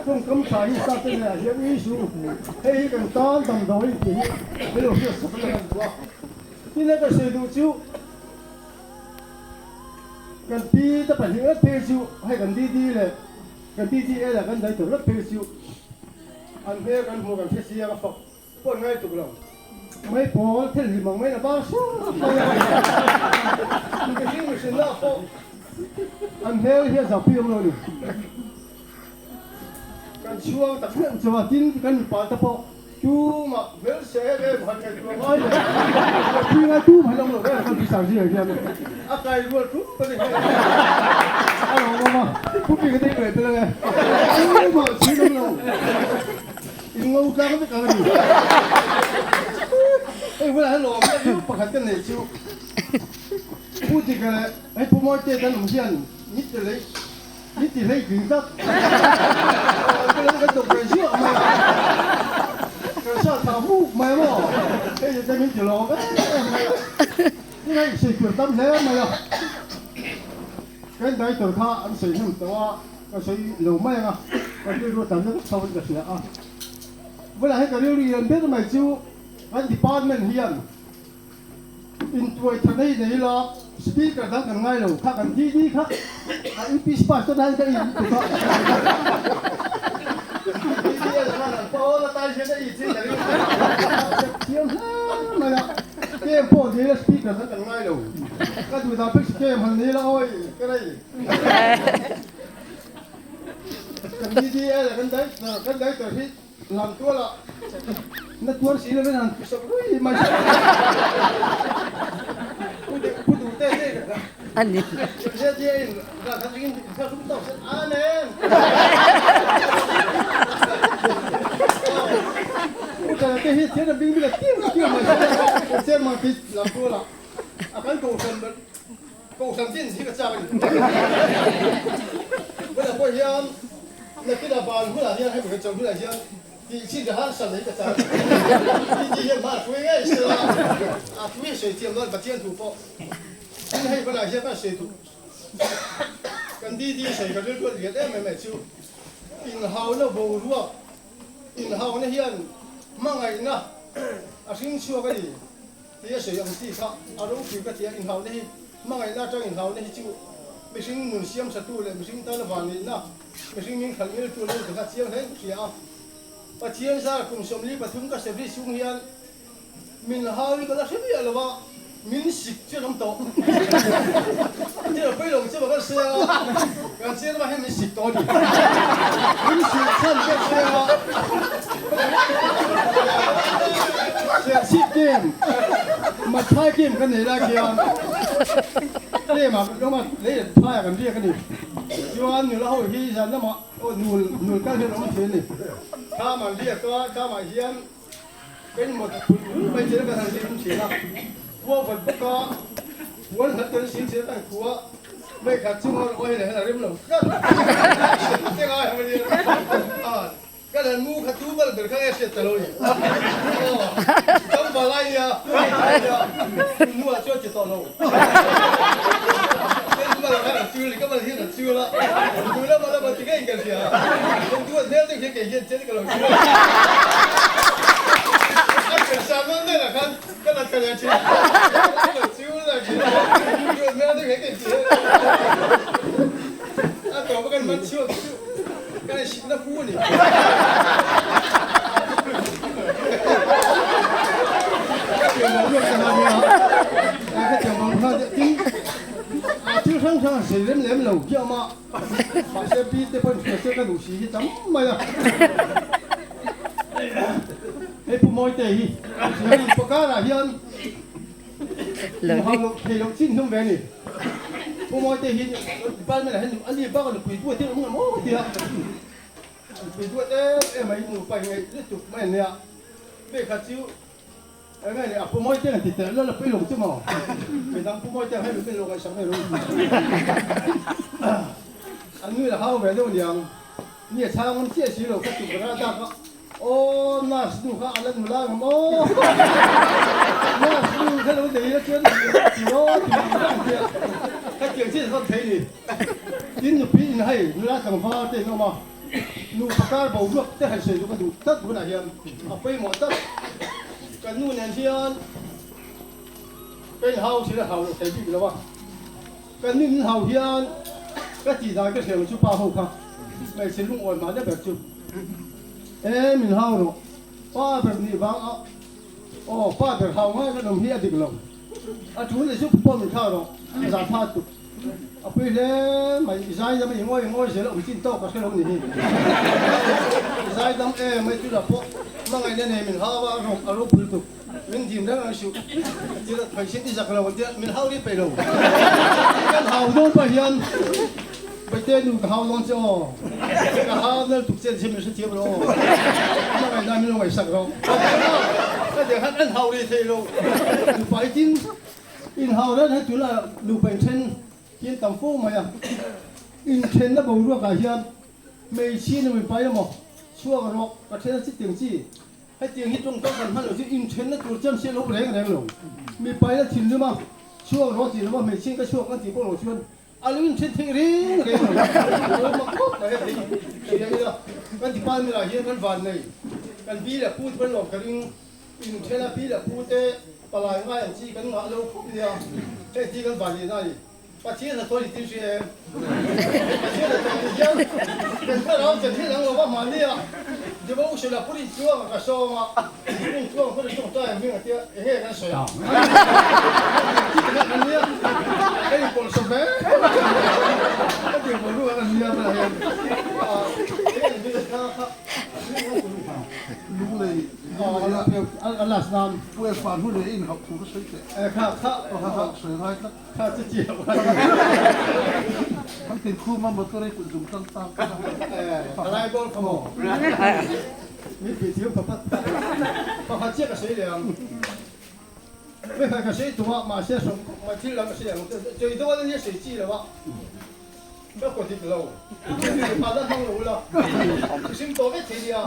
tawngkam tha hi sa te hnenah hian ui su hei hi kan tan damdawi tih hi min lo hriat sak a kan duh a. Tin he ka sawi duh chu kan pi te pahnih ngawt phei chu hei kan DD leh kan DDA leh kan director ngawt phei chu An hmel kan hmuh kan hre chiang a fak pawh an ngai tuk lo. Mai pawl thil hlim ang mai na var sur mai a. Mihring mihrinna pawh an hmel hi a zapui awm lo ni. Kan chhuang tak meuh chu a tin kan mipa te pawh. Tumah hmelchhe em em han ngaihtuah ngai lo. Pui ngai tumah hi an awm lo reng kan officer zingah hian a kai rual thup a ni. A lo awm a, pu pi ka ding leh tel ang e. Tumah chhin awm lo. In ngo tlang vek ang a ni. Hei bulah hian lawm na viau pakhat ka neih chu Pu Dika leh hei Pu Mawite kan awm hian mit leh Min ti hlei tling tlat. Ka lo kan dawk ve ziah mai a. Kan sa thla hmuk mai a maw. Hei te min ti lawm em em mai a. Tin hei sei tur tam hle mai a. Kan director kha an sawi hnem tawh a, ka sawi lo mai ang a. Ka rilru a tam na vek chho in ka hria a. Bulah hei ka rilru lian ber mai chu kan department hian Intuai tha nei nei la, speaker dang kan ngai lo kha kan DD kha a UPC pass te hian ka in lutuk a. DD a chuan an pawl a tai hian a in chin ka ring thiam hle mai a. Game pawh nei la speaker dang kan ngai lo. Ka duh dan phei game han nei la awi ka rei. Kan DD a leh kan director kan director hi Lam tualah na tuar si lovin han sak rui mai se. Pu duh te te ka Ani. Zia zia in ra khat in kha rum tawk se amen. Pu ta te hi thian bing bing a tiang tiang mai se. Chen ma ti lam tualah a kan ko san Kohhran din hi ka chak a ni. Hmunah pawh hian nakinah ban hunah hian hemi kan chawlh hunah hian tih chin ka harsa nei ka chak a ni. Titi hian hma a hruai ngei sela, a thu hi sawi thiam dawn Pathian thu pawh tin hei hmunah hian kan sawi duh kan didi sawi ka rilru a lian em em mai chu inhauna boruak inhauna hian hmangaihna a hring chhuak a ni. Ti a sawi ang chi kha a ropui ka ti a, inhlauhna hi hmangaihna atang inhlauhna hi chu mihring nun siam thatu leh mihring tana vanneihna, mihring min khalh ngiltu lo ti kha chiang hle in ka hria a. Pathian zar kum 43 ka service chung hian min hau hi ka la hre miah lo a, min sik chu an awm tawh. Thil a pawi lo che mah kan hre a, kan chian lamah hian min sik tawh a ni. Min sik chhan ka hre a. Serchhip game, Mathai game kan nei lai khian game ah kan awm a, lei leh phai ah kan riak a ni. Chuan nula ho hi zan lamah aw nul nul kal hian awm thin a ni. Thlam an riak a, thlam ah hian kan mawt phul phul mai thin a kan han rim thin a. Khua vat bawk a, puan hlat kan sin thin a kan khua mai khat chunga aw hei leh hei a rem lo tlat. Te ngai ang a nia. Ka dan mu kha tu bal ber kha nge hriat ta lo ni. Aw, tlangval lai nia, tun hnuah chuan ti tawh lo. Ken bal khan a chul ni, ka bal hian a chul a, tu lama lama ti ngei ka hria. Ken duat hmel deuh hian kei hian chen ka lo chul a. A ken san nawn nen ah khan ka la tha leh thin. Ka lo chul a, duat hmel deuh hian ka inti her a. A tawp a kan man chhuak chu. Ka in hrilh na hu a ni. Ka tiang lo luat ka la nia. Ka tiang lo kha tin a thil hrang hrang a sei lem lem lo kiam a. Mahse pi te pawhin hria se ka duh si hi tam mai a. Hei Pu Mawite hi pakar ah hian Hau loh thei loh chin hlum ve a ni. Pu Mawite hi department ah hian a ni bak a nupui duat hi a awm ngam aw tia nupui duat em em mai nupa hi ngaih lutuk mai a nia. Hei kha chu eng nge ni a Pu Mawite an ti telh lal a pui lo chu maw? Midang Pu Mawite ang hei min lo ngaihsak mai lo. An nui la hau ve deuh aniang. Ni a chhang ngam chiah si lo ka tuk ber a dak a. Aw nurse nu kha a la nula ang maw? Nurse nu kha lo nei ila chuan tiraw tih tia khatiang chiah zawt thei ni. Tin nupui in hei nula tlangval te in awm a, nupa kar boruak te han sawi duh ka duh tlat hunah hian a pawimawh tlat. Kan nu nen hian ka inhau thin a hau loh thei bik lo a, kan nu in hau hian ka tih dan ka hriat ang chu pa ho kha hmeichhe lungawi mahna ber chu. E min hau rawh, pa ber nih vang a aw pa ber hau ngai kan awm hi a dik lo, a thu leh chu pawh min thlah rawh, a zah tha tuk, a pui hle mai, i zai dam i ngawi ngawi zel a awm chin tawk ka hre lo ni hi, i zai dam em mai chutah pawh. Hmangaihna nei min hau a, a ropui lutuk. Min dim reng ang suh. A tir a phaihchhiat i zak lo an tia, min hau ri peih lo. Kan hau dawn pah hian Paite nu ka hau dawn che aw, ka hau nal tuk che an sia min hrethiam lo aw, hmangaihna min lo ngaihsak rawh. Ka deng khan an hau ri thei lo. Nupa i tin inhau reng he tunah nupa inthen hi an tam fo mai a. Inthenna boruakah hian hmeichhia nu min pai emaw chhuak rawh ka then a chi tiang chi. Hetiang hi tawngkam kan hman loh chu inthenna tur chiam si a lo reng reng lo. Mipa ila thinrim a, chhuak rawh tih lova hmeichhiain ka chhuak an tih pawh loh chuan a lo inthen theih reng reng lo. A lo mak khawp mai a thei hria ila kan department ah hian kan van nei kan pi leh pu te pawh an lawm ka ring. Inthen a pi leh pu te palai ngai ang chi kan ngah lo khawp nia hei ti kan van lehna a ni. Pathian a tawi ti hria em? Pathian a tawi ti hian kan thlarau chan hi lang lova mahnia devotion a puri chuang a ka sawm a, puri chuang puri chuang ṭai ang hming a tia eng nge kan sawi ang? Ti ti kan nia, ka inpawlh sawm hle ka ti pawlh rual a nia bulah hian eng nge hming a kha kha Lunglei a last nan Puelfan hun leh inhauh thu ka sawi teh. Kha kha sawi ngai tlat. Kha chu chiah mai. Kan tin khum a motor ei kut zum tang tang kha. Palai ball kha maw? Min pui thiam ka pat pakhat chiah ka sawi leh ang. Mi khat ka sawi tum a mahse sawm khawp mai thil dang ka sawi ang chei dawn ania sawi chi lo a ka kaw dik lo. Phat a hmang lo ula mihring tawh vek thei nia.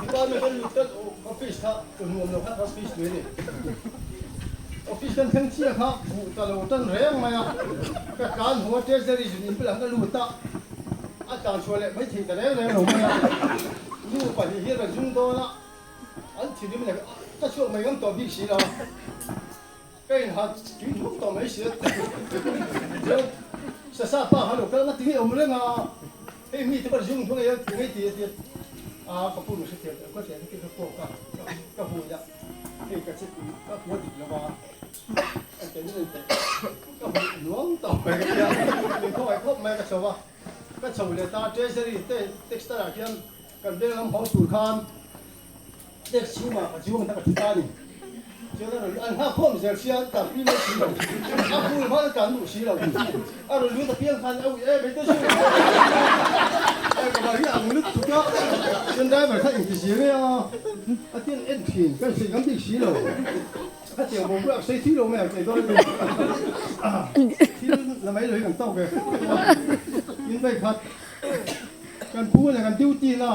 Department kan lut kan office kha nuam lo kha office tui a ni. Office kan thleng chiah kha buh ta lo tan reng mai a, ka tlan haw a treasury zun in bulah ka lut a, a tlan chhuah leh mai thei ta reng reng lo mai a, nu pahnih hi a rawn zung dawn a, an thinrim leh ka chhuak mai ngam tawh bik si lo a, ka inhat tui thum tawh mai si a, chuan sasa pa kha lo kal nga ti ngei awm reng a, hei mi te pawh zung thung ei a ti ngei ti a ti a, ka pu mi hrethiam ka hriat ka kawk a, ka hui a. Hei ka che ka hua dik lo a, a tel in teh ka hmuh nuam tawh mai ka tia, min khawngaih khawp mai ka chho a, ka chho leh ta treasury te textile ah khian kan veng lam haw tur khan desk chhungah ka chuang ta ka thu ta a ni, chuan a rawn an nghak khawm zel sia an tan pui mai si lo, a phul hman a tan duh si lo, a rawn lut apiang khan a ui em hei te chu ka va hi ang lutuk a, chuan driver kha engti zir nge a. A tin en thin, kan sawi ngam bik si lo. A tiang bawm bulah sawi thui lo mai ang tei dawn a ni. Thil la mai lo hi kan tawk ve fo tawh a. In vai khat kan pu leh kan duty na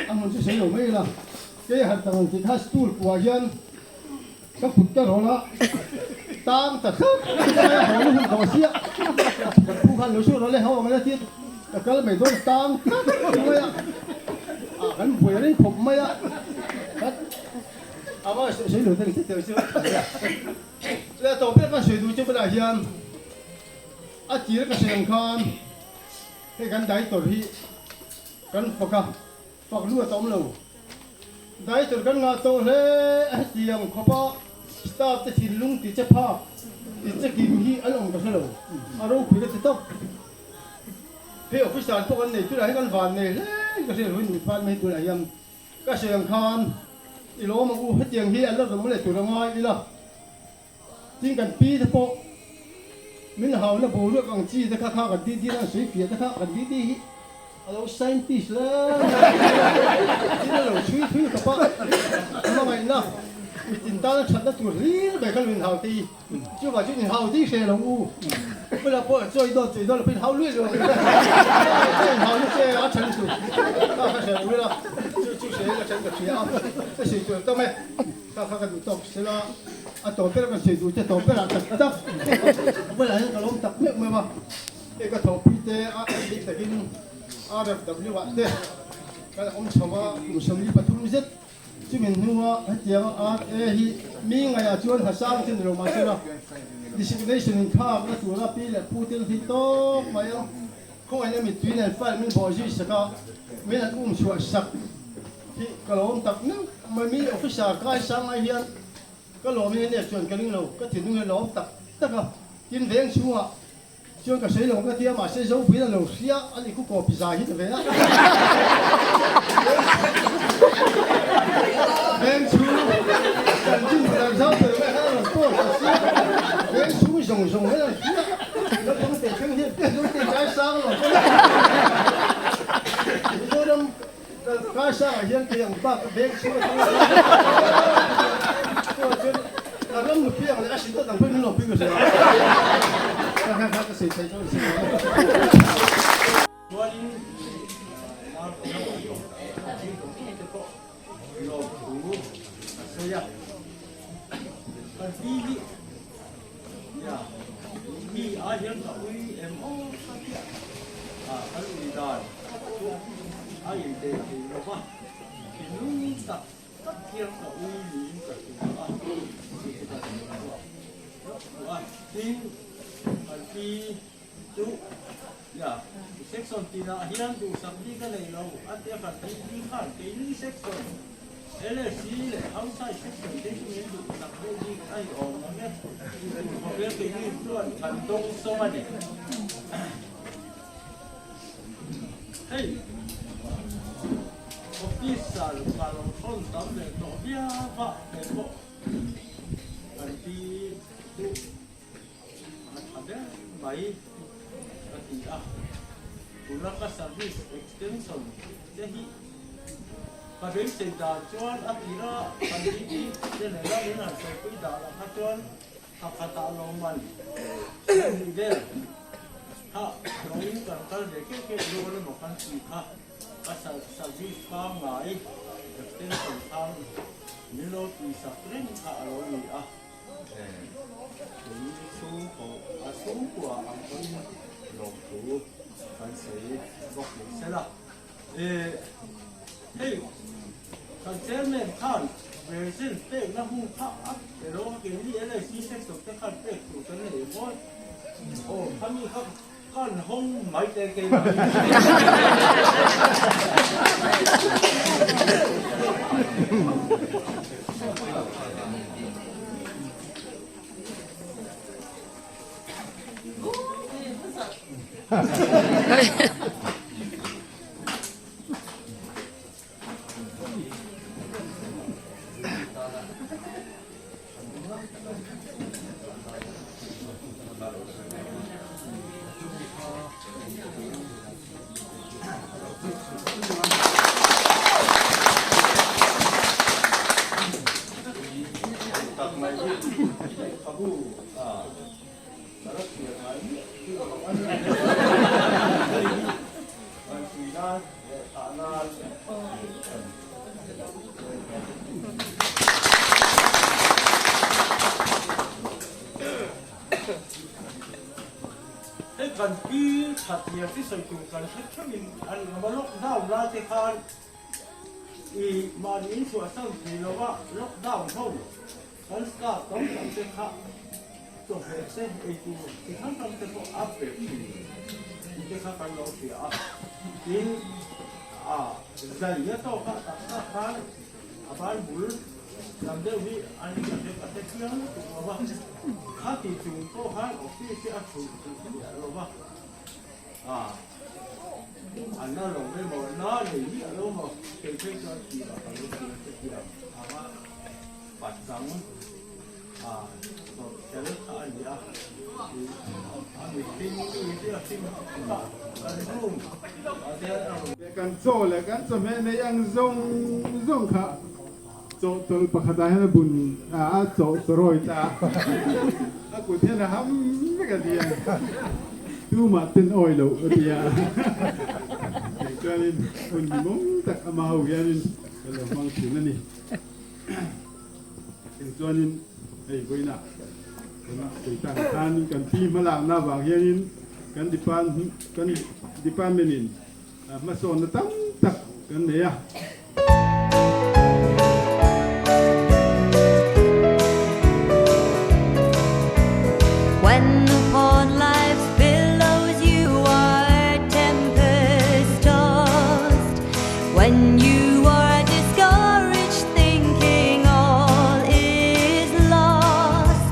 a hmun chu sawi lo mai ila. Kei han tang ang tih kha stool kuah hian ka kut ka rawl a, tang ta thlap mai a, haw na hun tawh sia. Kan pu khan lo suh rawl e, haw ang ila tiin ka kal mai dawn tang thlap mai a, ah kan buai reng khawp mai a. A va sawi lo teng teng chu le tawp ber ka sawi duh chu bulah hian a tir ka sawi ang khan hei kan dai tawr hi kan fak a. Fak lu a tam lo. Daitor kan ngah tawh hle a hetiang khawpa staff te thinlung ti che phak ti che kim hi an awm ka hre lo. A ropui ka ti tawp. Hei officer pawh kan nei tunah hian kan van nei hle in ka hre lo in department hi tunah hian ka hre ang khan i lawm ang u hetiang hi an la rawm leh tur a ngai ila tin kan pi te pawh min hauna boruak ang chi te kha kha kan ti ti na sawi fiah te kha kan ti ti hi a lo scientist hle tin a lo chhui thui khawp a hmangaihna mitin tana thatna tur hlir mai kha lo inhau te hi chuvang chu inhau te hi hre lo u bulah pawh chawi dawn chawi dawn lo pawh inhau luih luih ang inhau na che a then chu kha kha hre lo ila chu chu hre ila then ka hria a ka sawi tur tam e. Kha kha ka duh tawk sela, a tawp ber kan sawi duh che tawp berah tak tak a bulah hian ka lawm tak meuh meuh a, hei ka thawhpui te a bik takin RFW ah te kan awm chho a, kum 43 zet chumi hnua hetianga RA hi mi ngaihah chuan hasang chu ni lo mahsela designation in thlakna tura pi leh pu te hi tawk mai a, khawngaihna mittui nen file min bawh zui sak a, min an um chhuah sak. Hi ka lawm tak meuh mai mi officer kai sang ai hian ka lawm in ania chuan ka ring lo ka thinlung hi lawm tak tak a tin veng chhungah chuan ka sawi lo ka tia mahse Zopuiin a lo hria a ni khu kawpi zai hi ta ve a. Kaisangah hian kei ang bak a beng chhung atang a chuan chuan a ram nupi ang leh a hrilh dawt ang pawhin min lo pui ka hria a, kha kha kha ka sawi thei dawn si lo a. Chuanin Martina thil tawh te pawh lawmthu a sawi a, kan pi hi nia mi ai hian ka ui em aw ka tia a kan ui dan chu a inteh thei lo va, thinlung tak tak hian ka ui niin ka hria a, tih chu ka ngaihtuah a, tin kan pi Chu ya section tinah hian duhsak bik a nei lo a tia kan tih bik khan keini section LSC leh outside section te chu min duhsak deuh bik a ni awm ang e tih tur khawvel keini chuan kan dawng sawng a ni. Hei officer ka lo thawn tam leh tawh viau a kei pawh kan ti chu. A tha ber mai ka ti a, tuna ka service extension te hi ka beisei dan chuan a tira kan DP te nena min han sawipui dan ah kha chuan thla khatah lawmman hnih vel kha lawngin kan kal ve keuh keuh dawn emaw kan tih kha ka service pangngai extension khan min lo tihsak reng kha a lo ni a. Tui chhungkaw a chhungkua ang pawhin lawmthu kan sawi bawk ni sela. Hei kan chairman khan version pekna hun kha a pe lo a, keini LIC sector te khan pek tur kan nei mawi. Aw khami kha kan hawng mai te keimah in. Tak mai hi lehkhabu a ka la chhiar ngai miah miah lo a ni. Hei hi kan chhui nan leh thah nan kan Hei kan pi that nia chi sawi tur kan hre theuhin an awm a, lockdown lai te khan i mahni in chhuahsan thei lo a, lockdown ho kan staff tam tak te kha chawhmeh te ei tur chi hrang hrang te pawh a pe thin tih te kha kan lo hria a, tin a zai a tawk a taksa khan a ban bul lam deuh hi an ka hre ka hre chiang lutuk lo va, kha ti chung pawh khan office hi a chhulh chhulh miah lo va, a a na lo emaw na nei miah lo maw kei phei chuan tirah ka lo hria che thiam ang a, pachang a tawrh tel kha a ni a, a mihring mi hi a hrim hrim a, kan room ah te hian a rawn. Kan chaw leh kan chawhmeh neih ang zawng zawng kha chawhtawlh pakhatah hian a bun a, a chawh chawrawi ta a, a kut hian a ham vek a ti a, tumah ten awi loh a ti a, kei chuanin hun mawng tak ama ho hianin ka lo hmang thin a ni. Eng chuanin hei vawiinah kan sawi tak ang khan kan pi hmalakna avang hianin kan kan department in hmasawnna tam tak kan nei a. When upon life's billows you are tempest tossed, when you are discouraged thinking all is lost,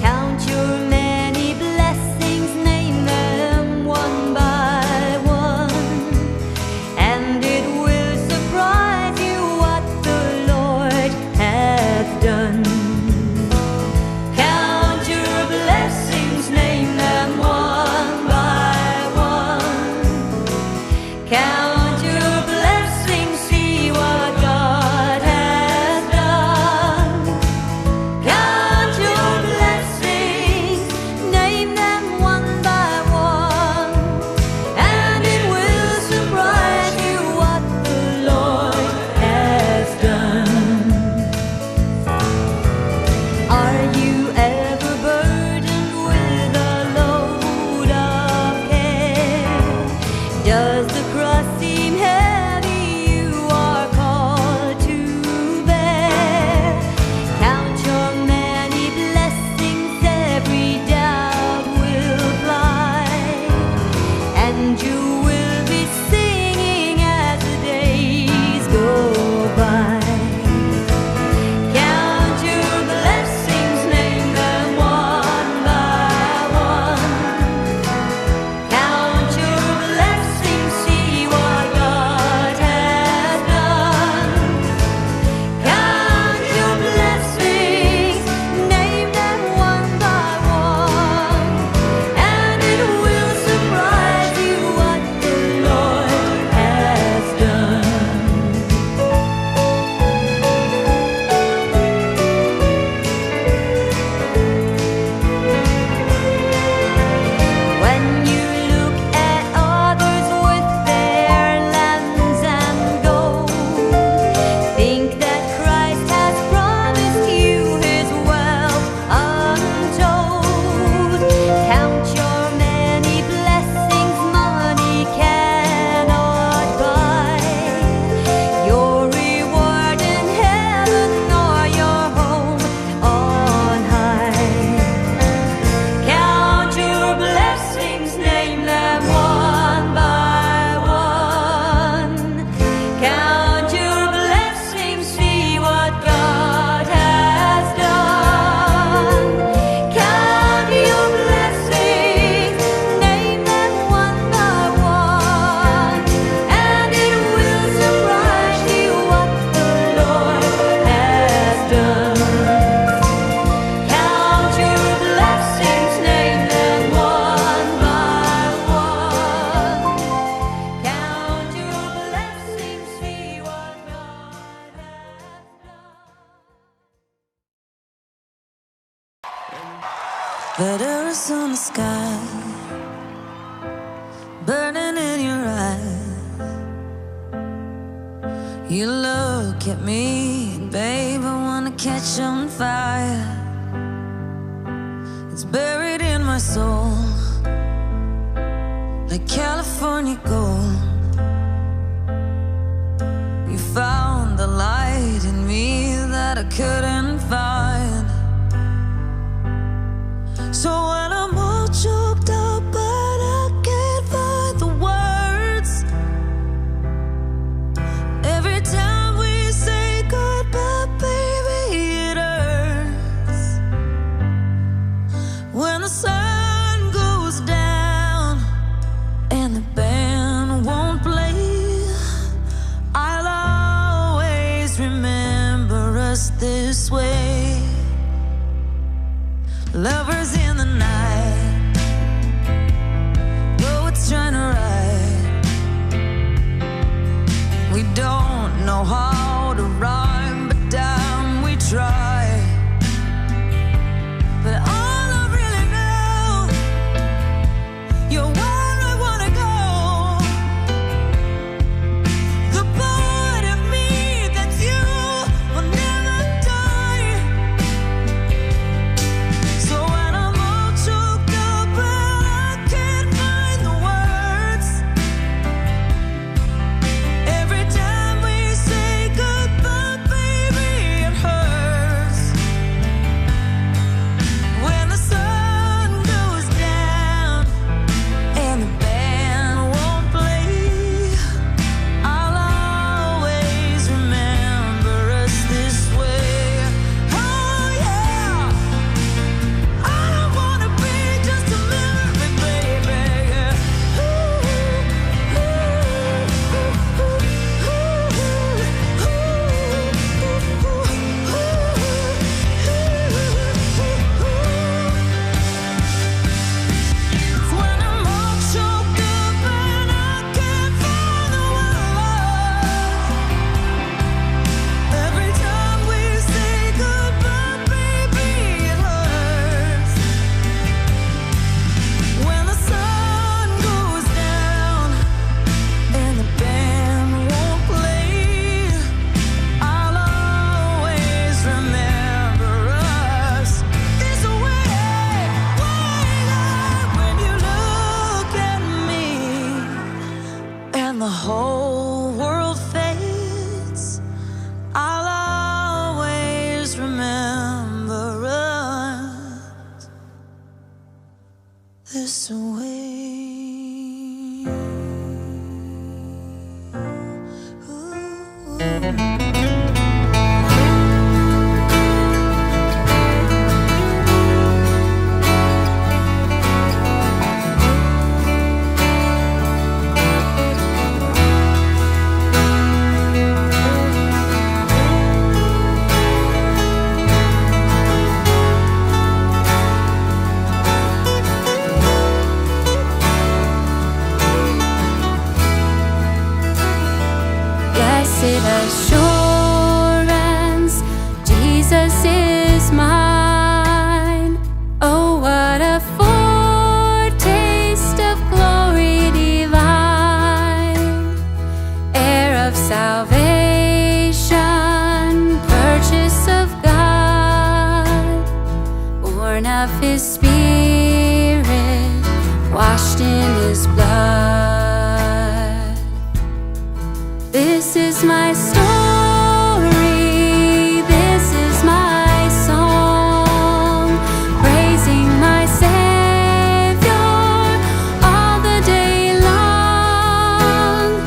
count your many blessings, name them one by one, and it will surprise you what the Lord hath done. Count your blessings, name them one by one. Count your blessings, see That Arizona sky burning in your eyes. You look at me, babe, I wanna catch on fire. It's buried in my soul, like California gold. You found the light in me that I couldn't find. So when I'm all choked up, but I can't find the words. Every time we say goodbye, baby, it hurts. When the sun goes down and the band won't play, I'll always remember us this way. Lovers in the night, poets trying to write. We don't know how to rhyme, but damn, we try. But all I really know, you're where I wanna go. The part of me that's you will never die. So when I'm all choked up and I can't find the words, every time we say goodbye, baby, it hurts. When the sun goes down and the band won't play, I'll always remember us this way. Oh yeah. I don't wanna be just a memory, baby. Ooh, ooh, ooh, When I'm all choked up and I can't find the words, every time we say goodbye, baby, it hurts. When the sun goes down and the band won't play, I'll always remember us this way. When you look at me and the whole world fades, I'll always remember us this way. Blessed assurance, Jesus is mine. Oh, what a foretaste of glory divine, heir of salvation, purchase of God, born of His Spirit, washed in His blood. This is my story, this is my song, praising my Savior all the day long.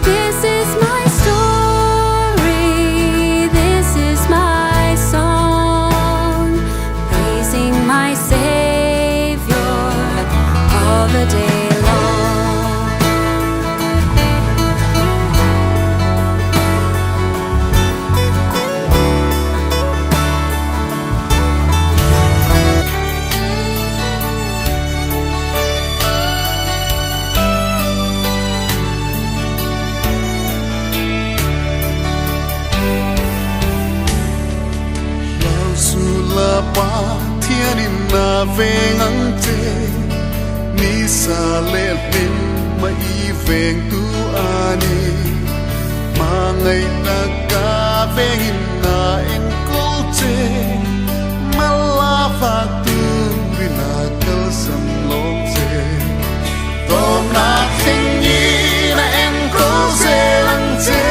This is my story, this is my song, praising my Savior all the day long. na veng ang che Ni sa leh hlim ma i veng tu a ni Hmangaih taka vengin na enkawl che Mala fak turin a kalsam lawm che Tawpna thlengin a enkawl zel ang che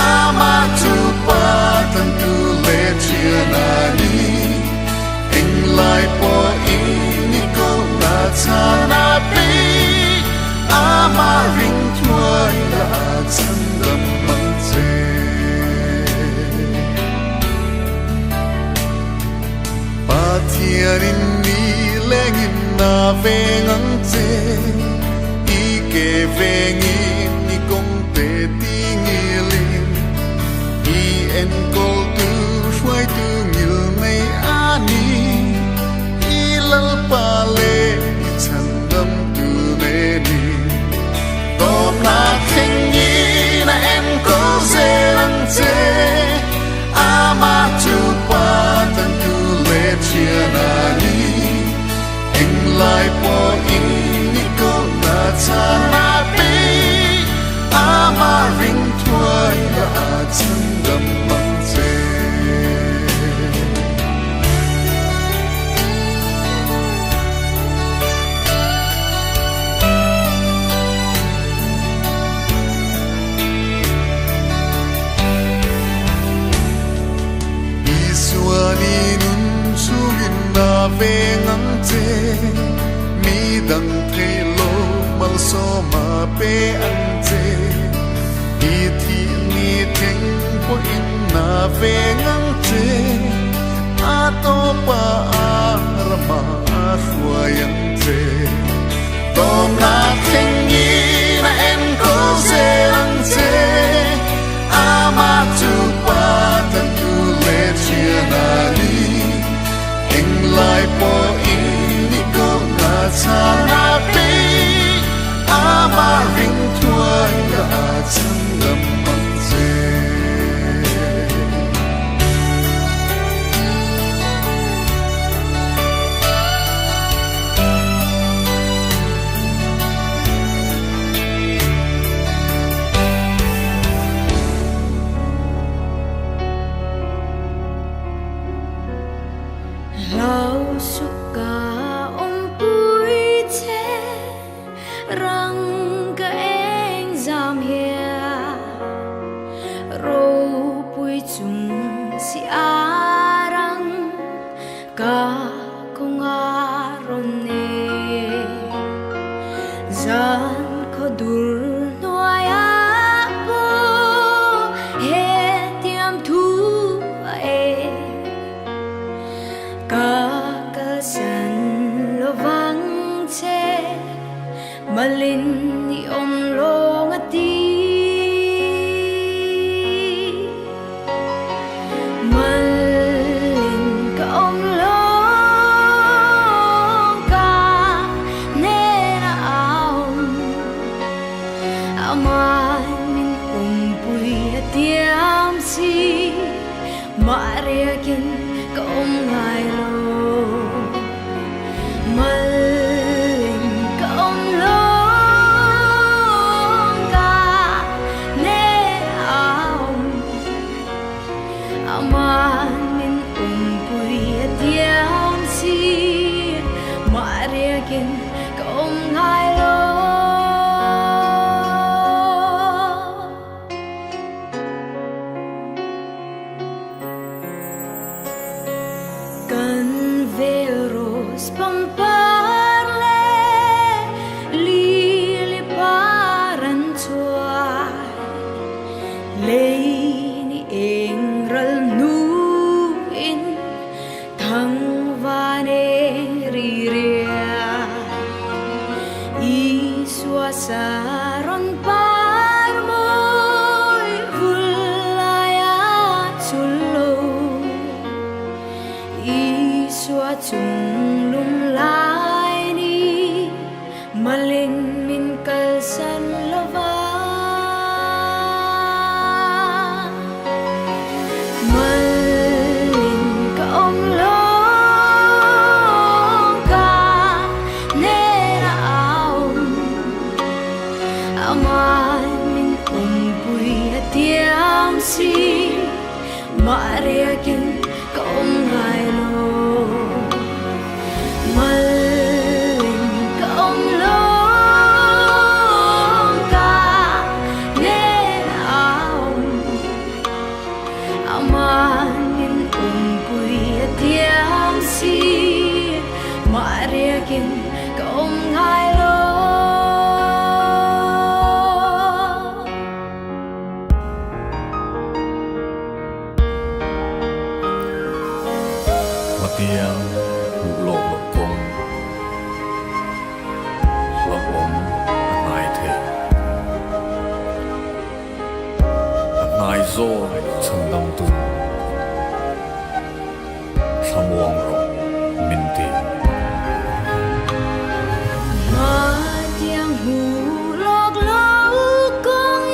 Amah chu Pa tlantu leh thian a ni. Englai pawhin i kohna chhan a peih, amah ring thuai la a chhandam ang che. Pathianin ni lengin a veng ang che, i ke vengin i kawng te tingilin, i enkawltu hruaitu ngil nei a ni, i Lalpa leh i chhandamtu ne ni. Tawpna thlengin a enkawl zel ang che, amah chu Pa tantu leh thian a ni. Englai pawhin i kohna chhan a peih, amah ring thuai la a chhandam ang che. Isuan i nun chungin a veng ang che, mi dang theih lo malsawm a pe ang che. I thih ni thleng pawhin a veng ang che, a tawpa a rama a hruai ang che. Tawpna thlengin a enkawl zel ang che, amah chu Pa tlantu leh thian a ni. Englai pawhin i kohna chhan a peih, amah ring thuai la a chhandam ang che. Hlau suh ka awmpui che rang ka eng zam hian ropui chung si a rang Ka kawnga rawn nei zan khaw dur hnuaiah pawh hetiang thu a e. Ka kalsan lovang che malin i awm lawng a ti. Malin ka awm lawng ka hnena awm Aman min awmpui a tiam si Mah riakin ka awm ngai lo Malin ka awm lawng ka hnena awm Aman min awmpui a tiam si Mah riakin ka awm ngai lo. Kan vel rose pangpar leh lily par an chhuai Lei ni eng ral hnuin thang van eng ri ria Isua saron par mawi vul laia chul lo Isua chung lung lai. si Mahriakin ka awm ngai lo Malin ka awm lo Ka nen a awm Amanin awmpui a tiam si Mahriakin ka awm ngai lo. Hmatiang hmuh lawk loh kawng hlauhawm a hnai thei. A hnai zawk chhandamtu thlamuang rawh min ti. Hmatiang hmuh lawk loh kawng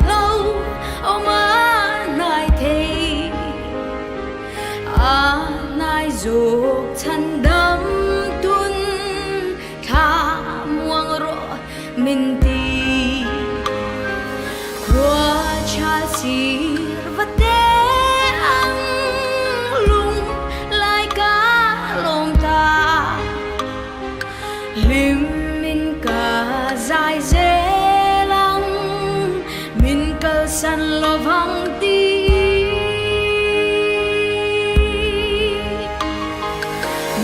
hlauhawm a hnai thei. A hnai zawk chhandam tun thlamuang rawh min ti. Khua chal sir va te ang lung lai ka lawm ta. Hlim in ka zai zel ang min kalsan lovang ti.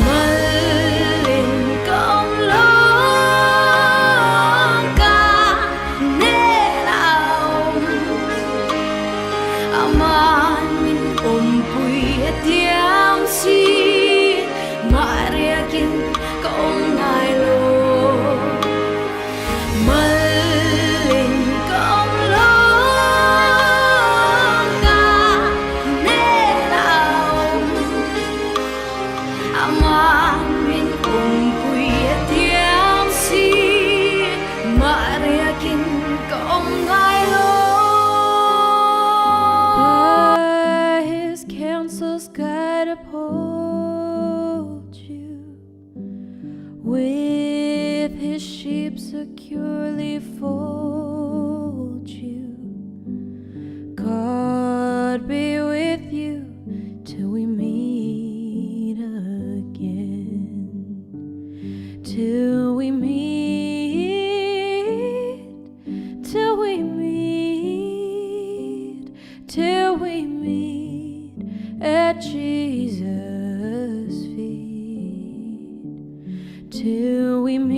Malin ka awm lo ka nen a awm Aman min awmpui a tiam si Mahriakin ka awm ngai lo Malin ka awm lo ka nen a awm Aman min awmpui a tiam si Mahriakin ka awm ngai lo. By his counsel's guide uphold you, with his sheep securely fold you. God be with you till we meet again. Till we meet, till we meet, till we meet at Jesus' feet. Till we meet,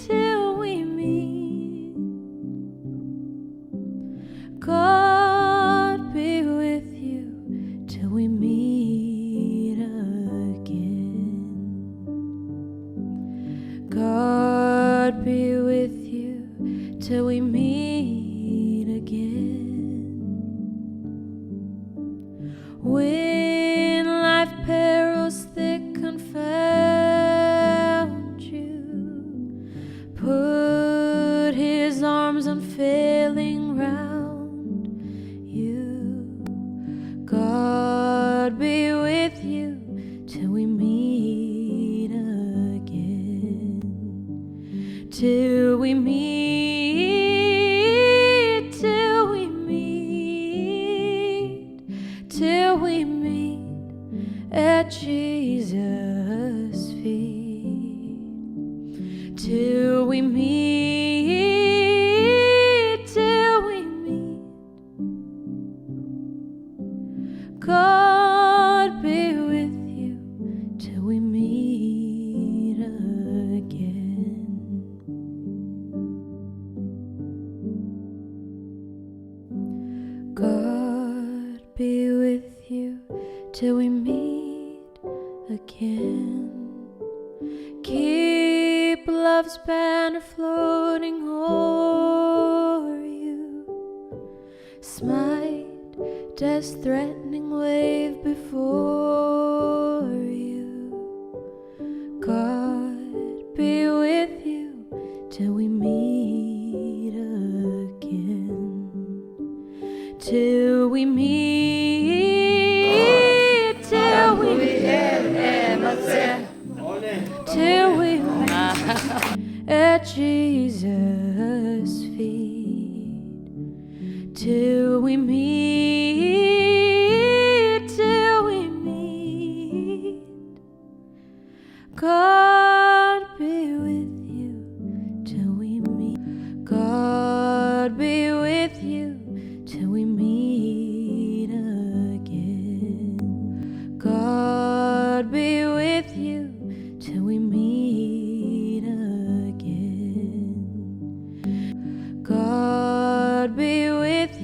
till we meet. God be with you till we meet again. God be with you till we meet again. When life perils thick confound you, put his arms unfailing round you. God be with you till we meet again. Till we meet, till we meet, till we meet at Jesus' feet. Till we meet, till we meet. God be with you till we meet again. God be with you till we meet again. Keep love's banner floating o'er you. Smite death's threatening wave before you. God be with you till we meet again. Till we meet, till we meet, till we meet at Jesus' feet. Till we meet, till we meet. God be with you till we meet. God be with you till we meet again. God be with you till we meet again. God be with